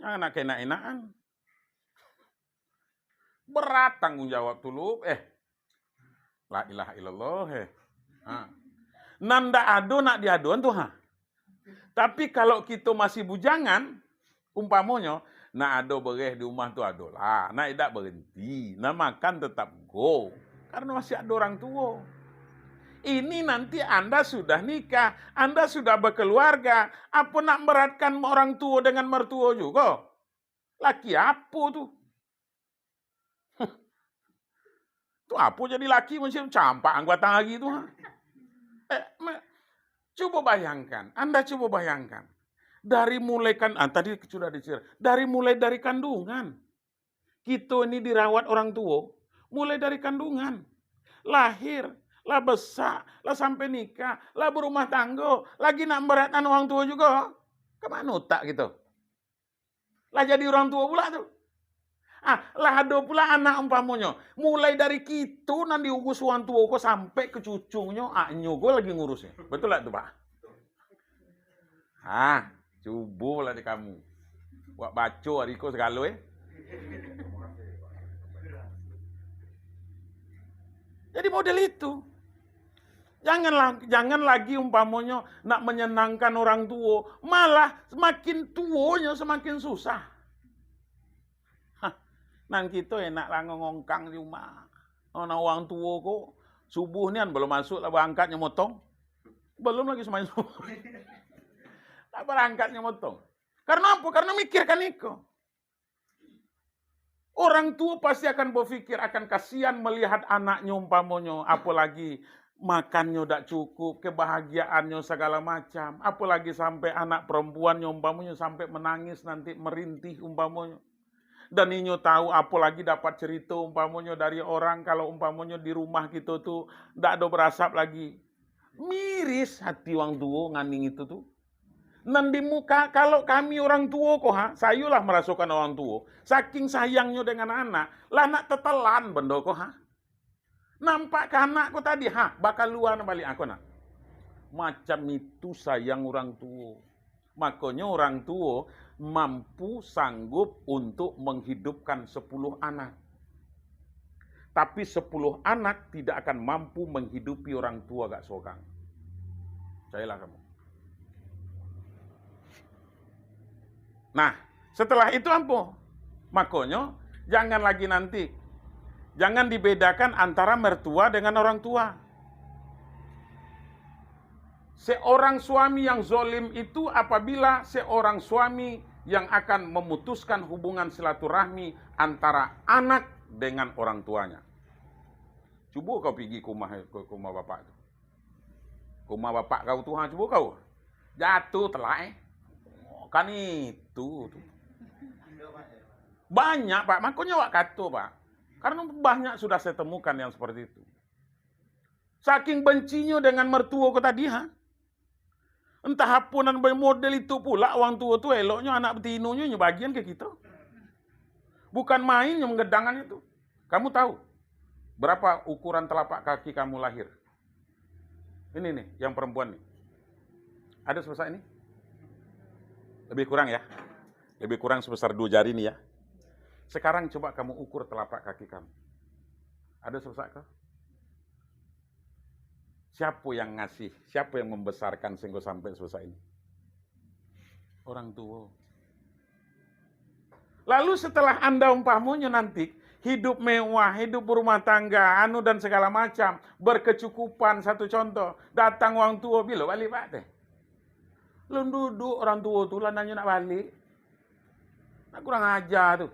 Jangan nak enak-enakan. Berat tanggung jawab tu, Lup. Eh. La ilaha illallah, eh. Ha. Nan ndak ado nak diadoan tu, ha. Tapi kalau kito masih bujangan, umpamonyo, Nak ado bereh di rumah tu adolah. Nak indak berenti. Nak makan tetap go. Karena masih ado orang tuo. Ini nanti Anda sudah nikah, Anda sudah berkeluarga, apo nak beratkan orang tuo dengan mertuo jugo? Laki apo tu? Tu apo jadi laki macam campak angguatan hari tu, ha? Eh, me-, cubo bayangkan, Anda cubo bayangkan. Dari mulai kan, ah, tadi sudah dicer-, dari mulai dari kandungan. Kito ini dirawat orang tuo, mulai dari kandungan. Lahir, lah besak, lah sampai nikah, lah berumah tanggo, lagi nak beratkan orang tuo jugo. Ka mano utak kito? Lah jadi urang tuo pula tu. Ah, lah ado pula anak umpamonyo. Mulai dari kito nan diurus urang tuo ko sampai ka cucunyo, aknyo ko lagi ngurusnyo. Betul tak tu, Pak? Ah, cubolah di kamu. Buek baco ari ko sagalo, eh. Jadi model itu. Janganlah, jangan lagi umpamonyo nak manyanangkan urang tuo, malah samakin tuonyo samakin susah. Hah, nan kito enak lah ngongkang di rumah. Nan urang tuo ko, subuh nian balum masuak lah barangkatnyo motong. Balum lagi sumbayang subuh. Lah barangkatnyo motong. Karano apo? Karano mikirkan iko. Orang tuo pasti akan bapikir, akan kasian malihat anaknyo umpamonyo, apolagi makannyo dak cukup, kebahagiaannyo sagalo macam, apolagi sampai anak parampuannyo umpamonyo sampai manangis nanti, marintih umpamonyo. Dan inyo tahu, apolagi dapat carito umpamonyo dari orang, kalau umpamonyo di rumah kito tu dak ado barasap lagi. Miris hati urang tuo nganing itu tu. Nan di muka, kalau kami urang tuo ko, ha, sayo lah marasokan urang tuo, saking sayangnyo dengan anak, lah nak tatalan bando ko, ha. Nampak ka anak ko tadi, ha, bakalua nan baliak ko nak. Macam itu sayang urang tuo. Makonyo urang tuo mampu, sanggup untuk menghidupkan sepuluh anak. Tapi sepuluh anak tidak akan mampu menghidupi orang tua agak sorang. Percayalah kamu. Nah, setelah itu ampo? Makonyo, jangan lagi nanti. Jangan dibedakan antara mertua dengan orang tua. Seorang suami yang zolim itu apabila seorang suami yang akan memutuskan hubungan silaturahmi antara anak dengan orang tuanya. Cubo kau pigi ka rumah, ka, ka rumah bapak tu. Ka rumah bapak kau tu, ha, cubo kau. Jatuh telak, eh. Kan itu tu. Banyak, Pak. Makonyo awak kato, Pak. Karena banyak sudah saya temukan yang seperti itu. Saking bencinyo dengan mertuo ko tadi, ha? Entah apo nan model itu pula, urang tuo tu eloknyo anak betinonyo nyo bagian ka kito. Bukan main nyo manggedangan itu. Kamu tahu berapa ukuran telapak kaki kamu lahir? Ini nih, yang perempuan nih. Ada sebesar ini? Lebih kurang ya? Lebih kurang sebesar dua jari nih ya. Sekarang coba kamu ukur telapak kaki kamu. Ada sebesar kah? Siapa yang ngasih? Siapa yang membesarkan sehingga sampai sebesar ini? Orang tua. Lalu setelah Anda umpamonyo nanti hidup mewah, hidup berumah tangga, anu dan segala macam, berkecukupan, satu contoh, datang orang tua, bilo balik, Pak, teh? Lun duduk orang tua tu lah nanyo nak balik. Nak kurang aja tu.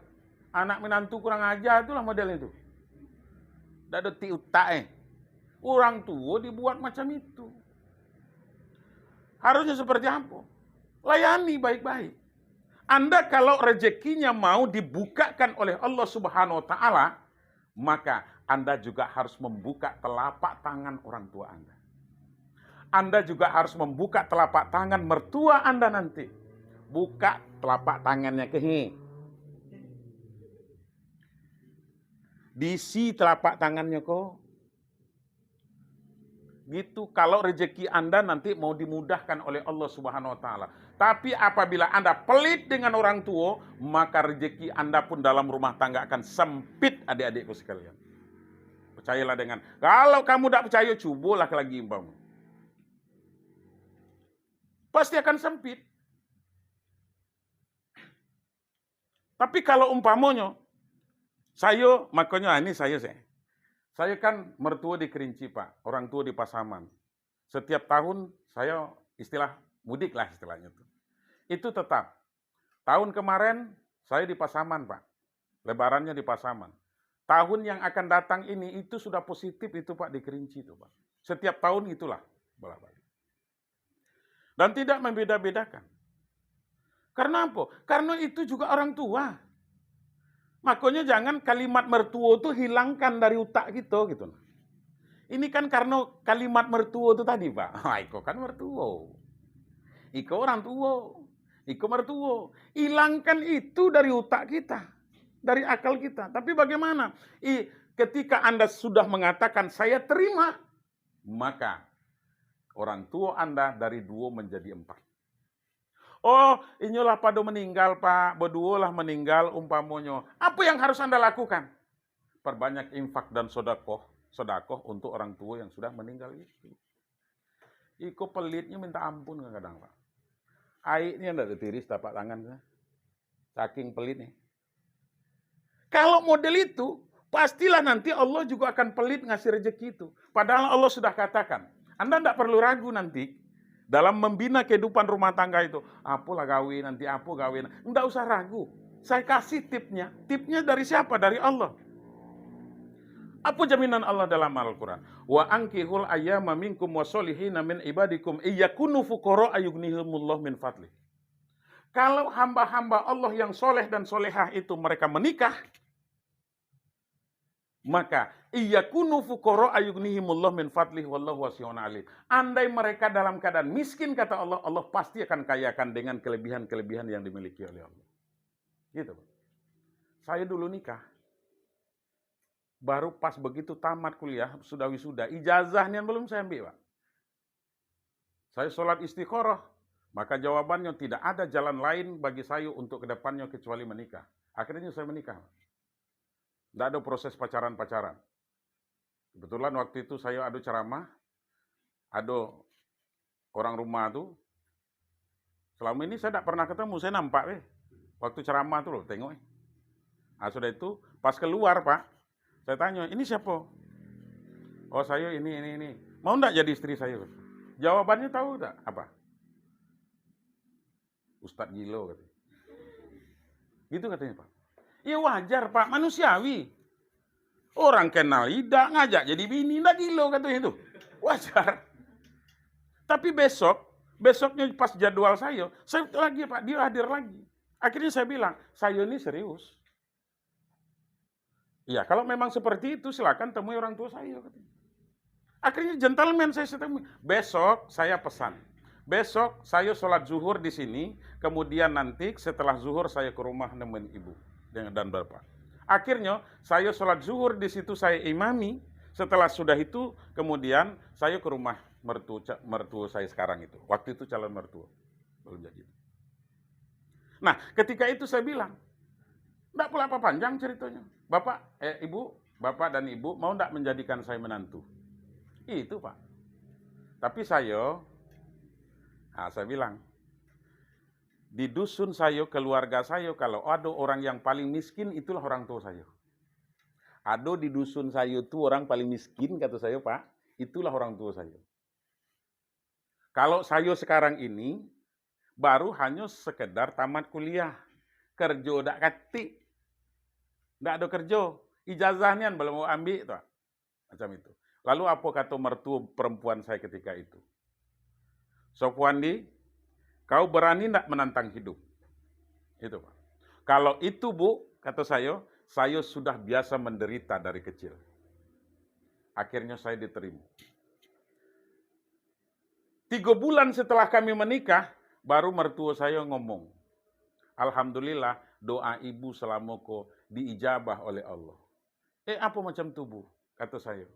Anak minantu kurang aja tu lah model itu. Dak ado tik utak, eh. Orang tua dibuat macam itu. Harusnya seperti apa? Layani baik-baik. Anda kalau rezekinya mau dibukakan oleh Allah Subhanahu wa Ta'ala, maka Anda juga harus membuka telapak tangan orang tua Anda. Anda juga harus membuka telapak tangan mertua Anda nanti. Buka telapak tangannya ke, he. Diisi telapak tangannya ko. Gitu, kalau rezeki Anda nanti mau dimudahkan oleh Allah Subhanahu wa Ta'ala. Tapi apabila Anda pelit dengan orang tua, maka rezeki Anda pun dalam rumah tangga akan sempit, adik-adikku sekalian. Percayalah dengan, kalau kamu tak percaya, cubolah lagi umpama. Pasti akan sempit. Tapi kalau umpamonyo, sayo, makonyo, ah, ini sayo sih. Sayo kan mertuo di Kerinci, Pak. Orang tuo di Pasaman. Setiap tahun sayo istilah mudik lah istilahnya tu. Itu tetap. Tahun kemarin sayo di Pasaman, Pak. Lebarannya di Pasaman. Tahun yang akan datang ini itu sudah positif itu, Pak, di Kerinci itu, Pak. Setiap tahun itulah bolak-balik. Dan tidak membeda-bedakan. Karena apa? Karena itu juga orang tua. Makanya jangan kalimat mertuo tu hilangkan dari utak kita gitu. Ini kan karena kalimat mertuo tu tadi, Pak. Ah, iko kan mertuo. Iko orang tuo. Iko mertuo. Hilangkan itu dari utak kita, dari akal kita. Tapi bagaimana? I, ketika Anda sudah mengatakan, "Saya terima," maka orang tuo Anda dari duo menjadi empat. Oh, inyo lah pado meninggal, Pak. Baduo lah meninggal, umpamonyo. Apa yang harus Anda lakukan? Perbanyak infak dan sodakoh, sodakoh untuk orang tuo yang sudah meninggal itu. Iko pelitnyo minta ampun kadang-kadang, Pak. Aik ni ndak tiris tapak tangan, saking pelit ni. Kalau model itu, pastilah nanti Allah juga akan pelit ngasih rezeki itu. Padahal Allah sudah katakan, Anda ndak perlu ragu nanti dalam membina kehidupan rumah tangga itu. Apolah gawe nanti, apo gawe nanti. Ndak usah ragu. Saya kasih tipnya. Tipnya dari siapa? Dari Allah. Apa jaminan Allah dalam Al-Quran? "Wa ankihul ayyama minkum wasolihina min ibadikum iyakunu fuqara ayugnihimullah min fadli." Kalau hamba-hamba Allah yang soleh dan solehah itu mereka menikah, maka iyakunu fuqara ayugnihimullah min fadlih wallahu wasi'un alim. Andai mereka dalam keadaan miskin, kata Allah, Allah pasti akan kayakan dengan kelebihan-kelebihan yang dimiliki oleh Allah. Gitu, Pak. Saya dulu nikah, baru pas begitu tamat kuliah, sudah wisuda, ijazah nian belum saya ambil, Pak. Saya sholat istikharah, maka jawabannya tidak ada jalan lain bagi saya untuk kedepannya kecuali menikah. Akhirnya saya menikah. Nggak ada proses pacaran-pacaran. Kebetulan waktu itu saya ada ceramah, ada orang rumah tu, selama ini saya nggak pernah ketemu, saya nampak, eh. Waktu ceramah tu loh, tengok, eh. Ah, sudah itu, pas keluar, Pak, saya tanya, "Ini siapa?" "Oh, saya ini, ini, ini." "Mau ndak jadi istri saya?" Jawabannya tahu tak apa? "Ustadz gilo," katanya. Gitu katanya, Pak. Ya wajar, Pak, manusiawi. Orang kenal idak, ngajak jadi bini, ndak gilo katanya itu. Wajar. Tapi besok, besoknya pas jadwal saya, saya lagi, Pak, dia hadir lagi. Akhirnya saya bilang, "Saya ini serius." "Iya, kalau memang seperti itu, silakan temui orang tua saya," katanya. Akhirnya gentleman saya, saya temui. "Besok saya pesan. Besok saya sholat zuhur di sini, kemudian nanti setelah zuhur saya ke rumah nemuin ibu dengan, dan bapak." Akhirnya saya sholat zuhur di situ, saya imami. Setelah sudah itu, kemudian saya ke rumah mertua, mertua saya sekarang itu. Waktu itu calon mertua. Belum jadi. Nah, ketika itu saya bilang, ndak pula apa panjang ceritanya. "Bapak, eh, Ibu, Bapak dan Ibu mau ndak menjadikan saya menantu?" Itu, Pak. Tapi saya, nah, saya bilang, "Di dusun saya, keluarga saya, kalau ada orang yang paling miskin, itulah orang tua saya. Ada di dusun saya tu orang paling miskin," kata saya, "Pak, itulah orang tua saya." Kalau sayo sekarang ini, baru hanyo sekedar tamat kuliah. Kerjo dak katik. Dak ado kerjo. Ijazah nian balum ambiak tu. Macam itu. Lalu apo kato mertua perempuan saya ketika itu? "Sofwandi, kau berani ndak menantang hidup?" Itu, Pak. "Kalau itu, Bu," kato sayo, "sayo sudah biasa menderita dari kecil." Akhirnya saya diterima. Tigo bulan setelah kami menikah, baru mertua saya ngomong, "Alhamdulillah, doa ibu selama ko diijabah oleh Allah." "Eh, apo macam tu, Bu?" kato saya.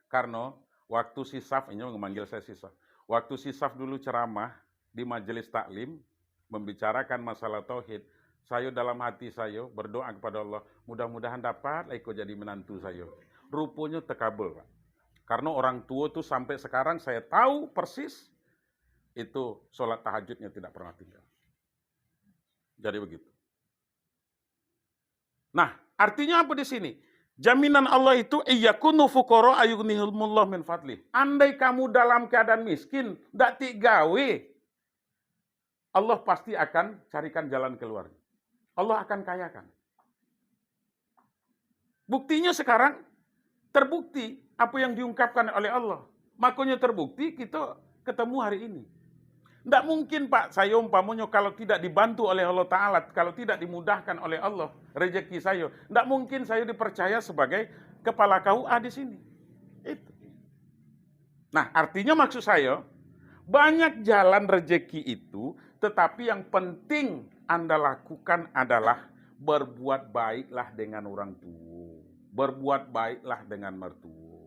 Karno waktu si Saf, inyo manggil saya si Saf. Waktu si Saf dulu ceramah di majelis taklim, membicarakan masalah tauhid, sayo dalam hati sayo berdoa kepada Allah, "Mudah-mudahan dapatlah iko jadi menantu sayo." Ruponyo terkabul, Pak. Karno orang tuo tu sampai sekarang saya tahu persis, itu sholat tahajudnya tidak pernah tinggal. Jadi begitu. Nah, artinya apa di sini? Jaminan Allah itu, "Iyakunu fuqara ayughnihumullah min fadlih." Andai kamu dalam keadaan miskin, ndak tik gawe, Allah pasti akan carikan jalan keluar. Allah akan kayakan. Buktinya sekarang terbukti apa yang diungkapkan oleh Allah. Makanya terbukti kita ketemu hari ini. Ndak mungkin, Pak, saya umpamonyo kalau tidak dibantu oleh Allah Ta'ala, kalau tidak dimudahkan oleh Allah rezeki saya, ndak mungkin saya dipercaya sebagai kepala K U A di sini. Itu. Nah, artinya maksud saya, banyak jalan rezeki itu, tetapi yang penting Anda lakukan adalah berbuat baiklah dengan orang tua. Berbuat baiklah dengan mertua.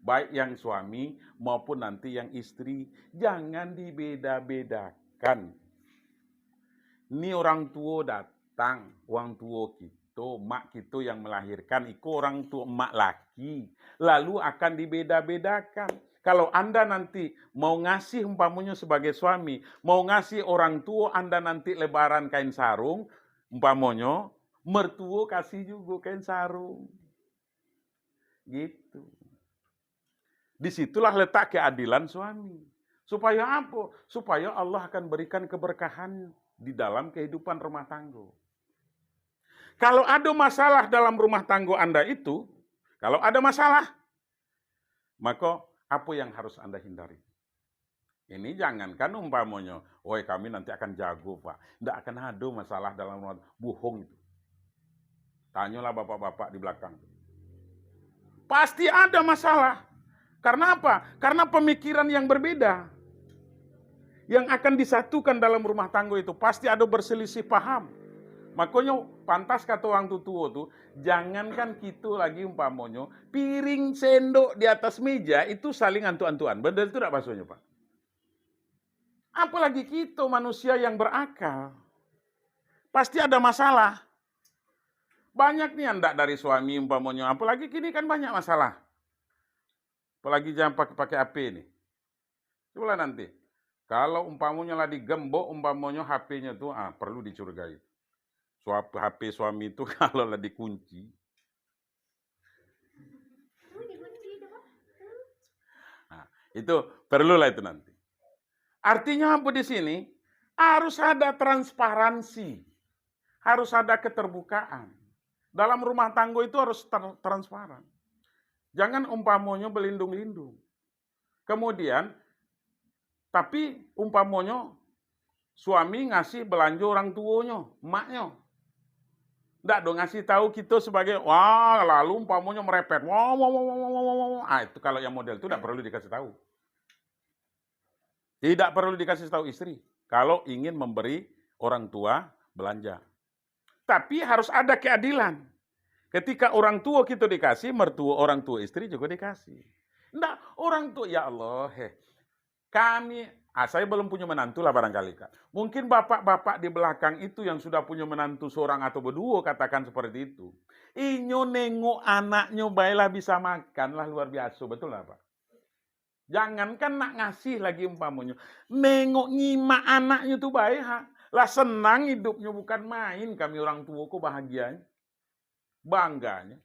Baik yang suami maupun nanti yang istri. Jangan dibeda-bedakan. Ni orang tuo datang, orang tuo kito, mak kito yang melahirkan, iko orang tuo mak laki, lalu akan dibeda-bedakan. Kalau Anda nanti mau ngasih umpamonyo sebagai suami, mau ngasih orang tuo Anda nanti lebaran kain sarung, umpamonyo, mertuo kasih jugo kain sarung. Gitu. Di situlah letak keadilan suami. Supaya apa? Supaya Allah akan berikan keberkahan di dalam kehidupan rumah tangga. Kalau ada masalah dalam rumah tangga Anda itu, kalau ada masalah, maka apa yang harus Anda hindari? Ini jangankan umpamonyo, "Woi, kami nanti akan jago, Pak." Ndak akan ada masalah dalam rumah, bohong itu. Tanyolah bapak-bapak di belakang. Pasti ada masalah. Karena apa? Karena pemikiran yang berbeda. Yang akan disatukan dalam rumah tangga itu pasti ada berselisih paham. Makanya pantas kata orang tuo tu, jangankan kito lagi umpamonyo, piring sendok di atas meja itu saling antuk-antukan. Benar itu ndak bahasonyo, Pak? Apalagi kito manusia yang berakal. Pasti ada masalah. Banyak ni ndak dari suami umpamonyo, apalagi kini kan banyak masalah. Apalagi jangan pakai, pakai H P ni. Cubolah nanti. Kalau umpamonyo lah digembok, umpamonyo H P-nyo tu, ah, perlu dicurigai. Suap-, H P suami tu kalau lah dikunci. Nah, itu perlulah itu nanti. Artinya apa di sini? Harus ada transparansi. Harus ada keterbukaan. Dalam rumah tangga itu harus ter-, transparan. Jangan umpamonyo belindung-lindung. Kemudian, tapi umpamonyo suami ngasih belanjo orang tuonyo, emaknyo. Ndak do ngasih tahu kito sebagai, wah, lalu umpamonyo merepet. Wah, wah, wah, wah, wah, wah, wah, wah. Ah, itu kalau yang model itu ndak perlu dikasih tahu. Tidak perlu dikasih tahu istri kalau ingin memberi orang tua belanja. Tapi harus ada keadilan. Ketika orang tuo kito dikasih, mertuo orang tuo istri juga dikasih. Ndak, orang tuo, ya Allah, heh. Kami, ah, saya belum punya menantu lah barangkali, Kak. Mungkin bapak-bapak di belakang itu yang sudah punya menantu seorang atau berduo, katakan seperti itu. Inyo nengok anaknyo bae lah bisa makan lah luar biasa, betul lah, Pak? Jangankan nak ngasih lagi umpamonyo, nengok nyimak anaknyo tu bae, ha. Lah senang hidupnyo, bukan main kami orang tuo ko bahagianyo, bangganyo.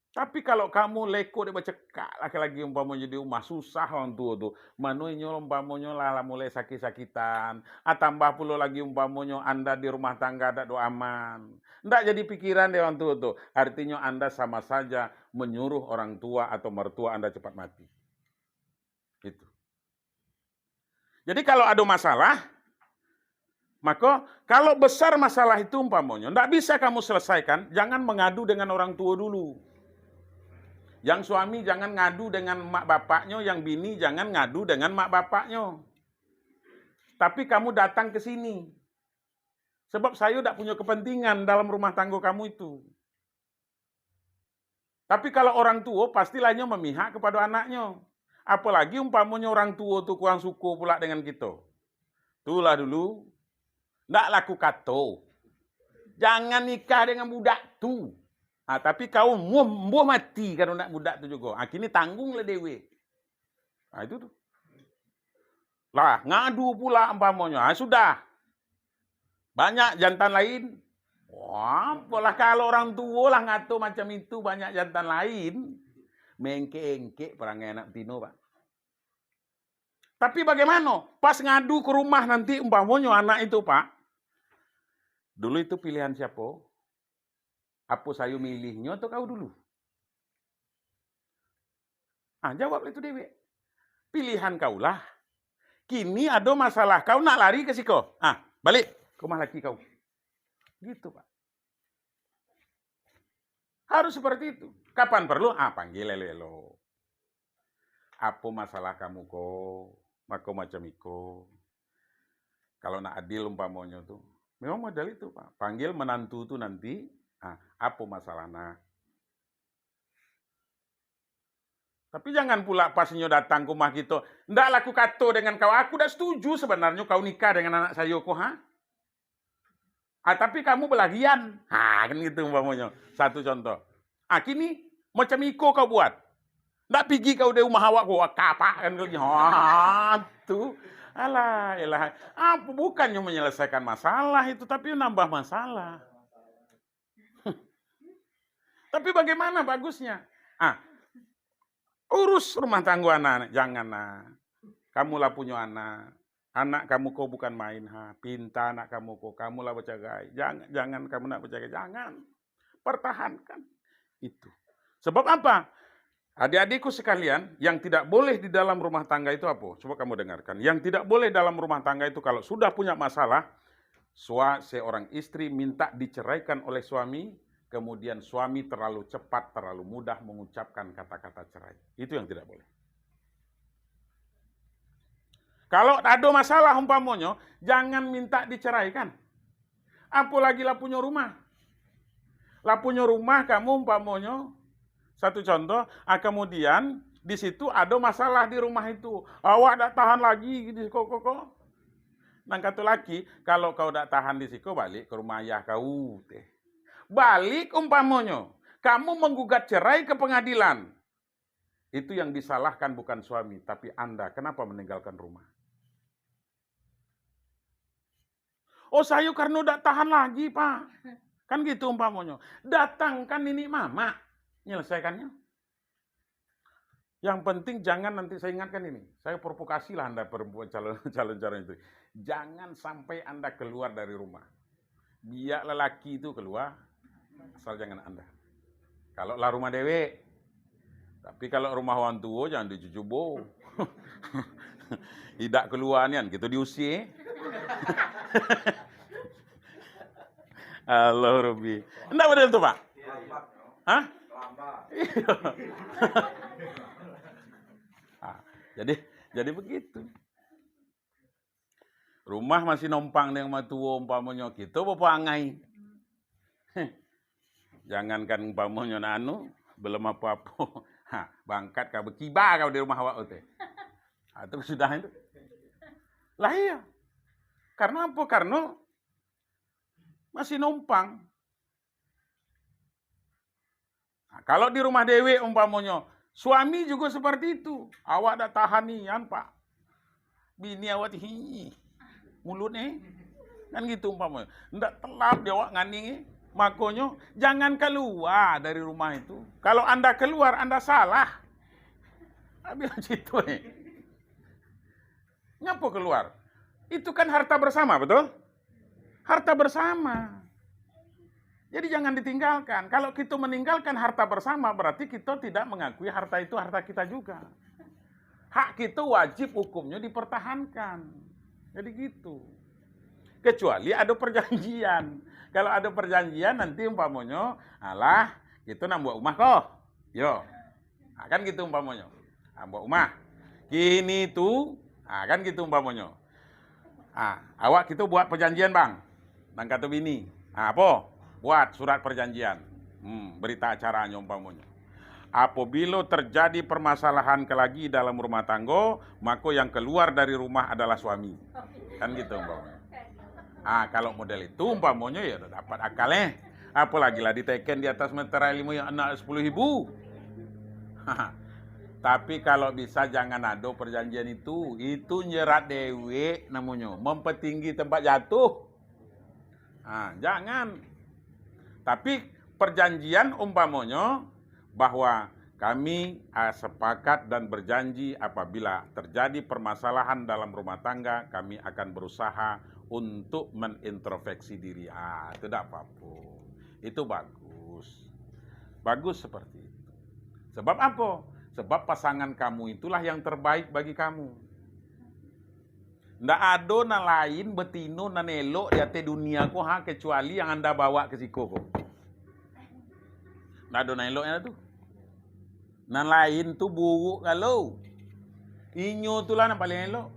Tapi kalau kamu leko dek bacekak laki-laki umpamonyo di rumah, susah orang tuo tu. Mano inyo umpamonyo lah, lah mulai sakit-sakitan. Ah, tambah pulo lagi umpamonyo anda di rumah tangga dak do aman. Ndak jadi pikiran dek orang tuo tu. Artinyo anda sama saja menyuruh orang tua atau mertua anda cepat mati. Gitu. Jadi kalau ada masalah, maka kalau besar masalah itu umpamonyo, ndak bisa kamu selesaikan, jangan mengadu dengan orang tua dulu. Yang suami jangan ngadu dengan mak bapaknyo, yang bini jangan ngadu dengan mak bapaknyo. Tapi kamu datang ke sini. Sebab saya ndak punya kepentingan dalam rumah tangga kamu itu. Tapi kalau orang tuo, pastilah inyo memihak kepada anaknyo. Apalagi umpamonyo orang tuo tu kurang suko pula dengan kito. Tulah dulu, ndak laku kato, "Jangan nikah dengan budak tu." Ha, tapi kau mbuh, mbuh mati kalau nak budak tu jugo. Ha, kini tangguanglah dewek. Ha, itu tu. Lah, ngadu pula umpamonyo. Ha, sudah. Banyak jantan lain. Wah, apolah kalau orang tuo lah ngato macam itu, banyak jantan lain. Mengkek-engkek parangai anak batino, Pak. Tapi bagaimana? Pas ngadu ke rumah nanti, umpamonyo anak itu, Pak. Dulu itu pilihan siapo? Apo sayo milihnyo atau kau dulu? Ah, jawablah itu dewek. Pilihan kau lah. Kini ado masalah, kau nak lari ke siko. Ah, balik ke rumah laki kau. Gitu, Pak. Harus seperti itu. Kapan perlu? Ah, panggil elok-elok. Apo masalah kamu ko? Mako macam iko. Kalau nak adil umpamonyo tu, memang model itu, Pak. Panggil menantu tu nanti, ah, apo masalah nak? Tapi jangan pula pas inyo datang ke rumah kito, "Ndaklah ku kato dengan kau, aku dak setuju sebenarnyo kau nikah dengan anak sayo ko, ha? Ah, tapi kamu balagian." Ha, kan gitu umpamonyo. Satu contoh. Ah, kini macam iko kau buat. Ndak pigi kau dari rumah awak ko, kapak kan kau lagi. Ha, tu. Alah, elah. Apa, bukannyo menyelesaikan masalah itu, tapi nambah masalah. Tapi bagaimana bagusnya? Ah, urus rumah tanggo anak, jangan, nak. Kamu lah punyo anak. Anak kamu ko bukan main, ha. Pinta anak kamu ko, kamu lah bacarai. Jangan, jangan kamu nak bacarai, jangan. Pertahankan itu. Sebab apa? Adik-adikku sekalian, yang tidak boleh di dalam rumah tangga itu apa? Coba kamu dengarkan. Yang tidak boleh dalam rumah tangga itu, kalau sudah punya masalah, sua-, seorang istri minta diceraikan oleh suami, kemudian suami terlalu cepat, terlalu mudah mengucapkan kata-kata cerai. Itu yang tidak boleh. Kalau ado masalah umpamonyo, jangan minta diceraikan. Apolagi lah punyo rumah. Lah punyo rumah kamu umpamonyo, satu contoh, ah, kemudian di situ ado masalah di rumah itu. Awak dak tahan lagi di siko ko, ko. Nan kato laki, "Kalau kau dak tahan di siko, balik ke rumah ayah kau," teh. Balik umpamonyo, kamu menggugat cerai ke pengadilan. Itu yang disalahkan bukan suami, tapi Anda. Kenapa meninggalkan rumah? "Oh, sayo karano dak tahan lagi, Pak." Kan gitu umpamonyo. Datangkan niniak mamak, nyelesaikannyo. Yang penting jangan nanti saya ingatkan ini. Saya provokasilah Anda perempuan calon, calon-calon itu. Jangan sampai Anda keluar dari rumah. Biak lelaki itu keluar, asal jangan Anda. Kalau lah rumah dewek. Tapi kalau rumah orang tuo, jangan dicucubo. Idak keluar nian, kito diusir. Allah Rabbi. Ndak model tu, Pak? Hah? Iya. Ah, jadi, jadi begitu. Rumah masih nompang dek matuo umpamonyo, kito baparangai. Jangankan umpamonyo nak anu, belum apo-apo. Ha, bangkat ka bakiba kau di rumah awak tu. Ha, tu sudah itu. Lah iya. Karena apa? Karena masih nompang. Nah, kalau di rumah dewek umpamonyo, suami juga seperti itu. Awak dak tahan nian, Pak. Bini awak ti, hi, mulut ni. Kan gitu umpamonyo. Ndak telap di awak ngani ni. Makonyo, jangan keluar dari rumah itu. Kalau Anda keluar, Anda salah. Habis cerita ni. Ngapo keluar? Itu kan harta bersama, betul? Harta bersama. Jadi jangan ditinggalkan. Kalau kita meninggalkan harta bersama, berarti kita tidak mengakui harta itu harta kita juga. Hak kita wajib hukumnya dipertahankan. Jadi gitu. Kecuali ada perjanjian. Kalau ada perjanjian, nanti umpamonyo, "Alah, kita nak buat rumah ko." Yo. Ha, kan gitu umpamonyo. Ha, buat rumah. Kini tu, ha, kan gitu umpamonyo. Ha, awak kito buat perjanjian, Bang. Nan kato bini. Ha, apo? Buat surat perjanjian. Hmm, berita acaranyo umpamonyo. Apabila terjadi permasalahan ke lagi dalam rumah tanggo, mako yang keluar dari rumah adalah suami. Kan gitu umpamonyo. Ah, kalau model itu umpamonyo ya udah dapat akal, eh. Apalagi lah diteken di atas meterai limo yang anak sepuluh ribu. Tapi kalau bisa jangan ado perjanjian itu. Itu nyerat dewek namonyo, mempertinggi tempat jatuh. Ah, jangan. Tapi perjanjian umpamonyo bahwa kami, ah, sepakat dan berjanji apabila terjadi permasalahan dalam rumah tangga, kami akan berusaha untuk menintrospeksi diri. Ah, itu dak apa-apa. Itu bagus. Bagus seperti itu. Sebab apa? Sebab pasangan kamu itulah yang terbaik bagi kamu. Ndak ado nan lain batino nan elok di ateh dunia ko, ha, kecuali yang anda bawa ke siko ko. Ndak ado nan eloknyo tu. Nan lain tu buruk galo. Inyo tu lah nan paling elok.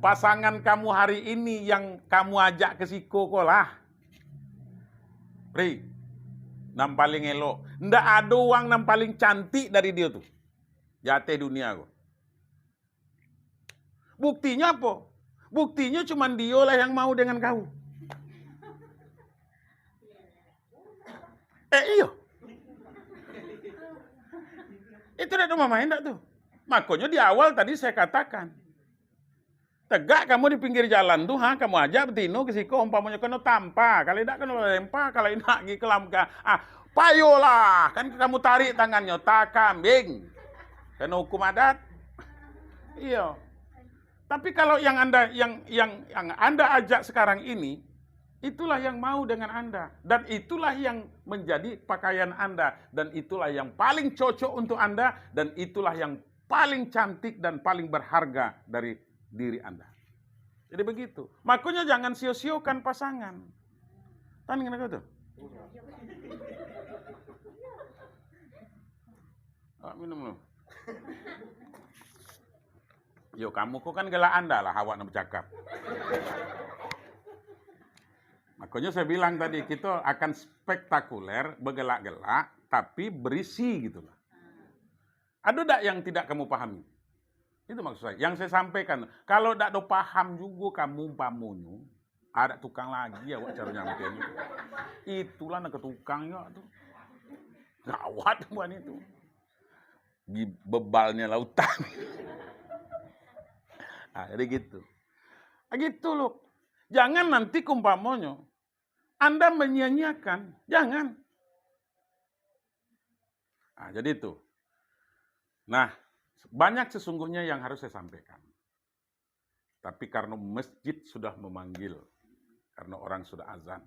Pasangan kamu hari ini yang kamu ajak ke siko ko lah. Ri, nan paling elok. Ndak ado urang nan paling cantik dari dio tu. Di ateh dunia ko. Buktinyo apo? Buktinyo cuman dio lah yang mau dengan kau. Eh, iyo. Itu dak ado mamain dak tu? Makonyo di awal tadi saya katakan, tegak kamu di pinggir jalan tu, ha, kamu ajak batino ke siko, umpamonyo kano tampa, kalau indak kano lempa, kalau indak gi kelam ka, ah, payolah, kan kamu tarik tangannyo, takambing. Kano hukum adat. Iyo. Tapi kalau yang anda, yang, yang, yang anda ajak sekarang ini, itulah yang mau dengan anda. Dan itulah yang menjadi pakaian anda. Dan itulah yang paling cocok untuk anda. Dan itulah yang paling cantik dan paling berharga dari diri anda. Jadi begitu. Makanya jangan sio-siokan pasangan. Tani kena kau tu? Ah, minum dulu. Yo, kamu ko kan galak anda lah awak nak bercakap. Makanya saya bilang tadi, kita akan spektakuler, bergelak-gelak, tapi berisi gitulah. Ada tak yang tidak kamu pahami? Itu maksud saya. Yang saya sampaikan, kalau tak ada paham juga kamu umpamonyo, ada tukang lagi awak cara nyampe. Itulah nak ke tukang juga tu. Gawat buat itu. Di bebalnya lautan. Nah, jadi gitu. Nah, gitu loh. Jangan nanti kumpamonyo Anda menyia-nyiakan. Jangan. Nah, jadi itu. Nah, banyak sesungguhnya yang harus saya sampaikan. Tapi karena masjid sudah memanggil, karena orang sudah azan,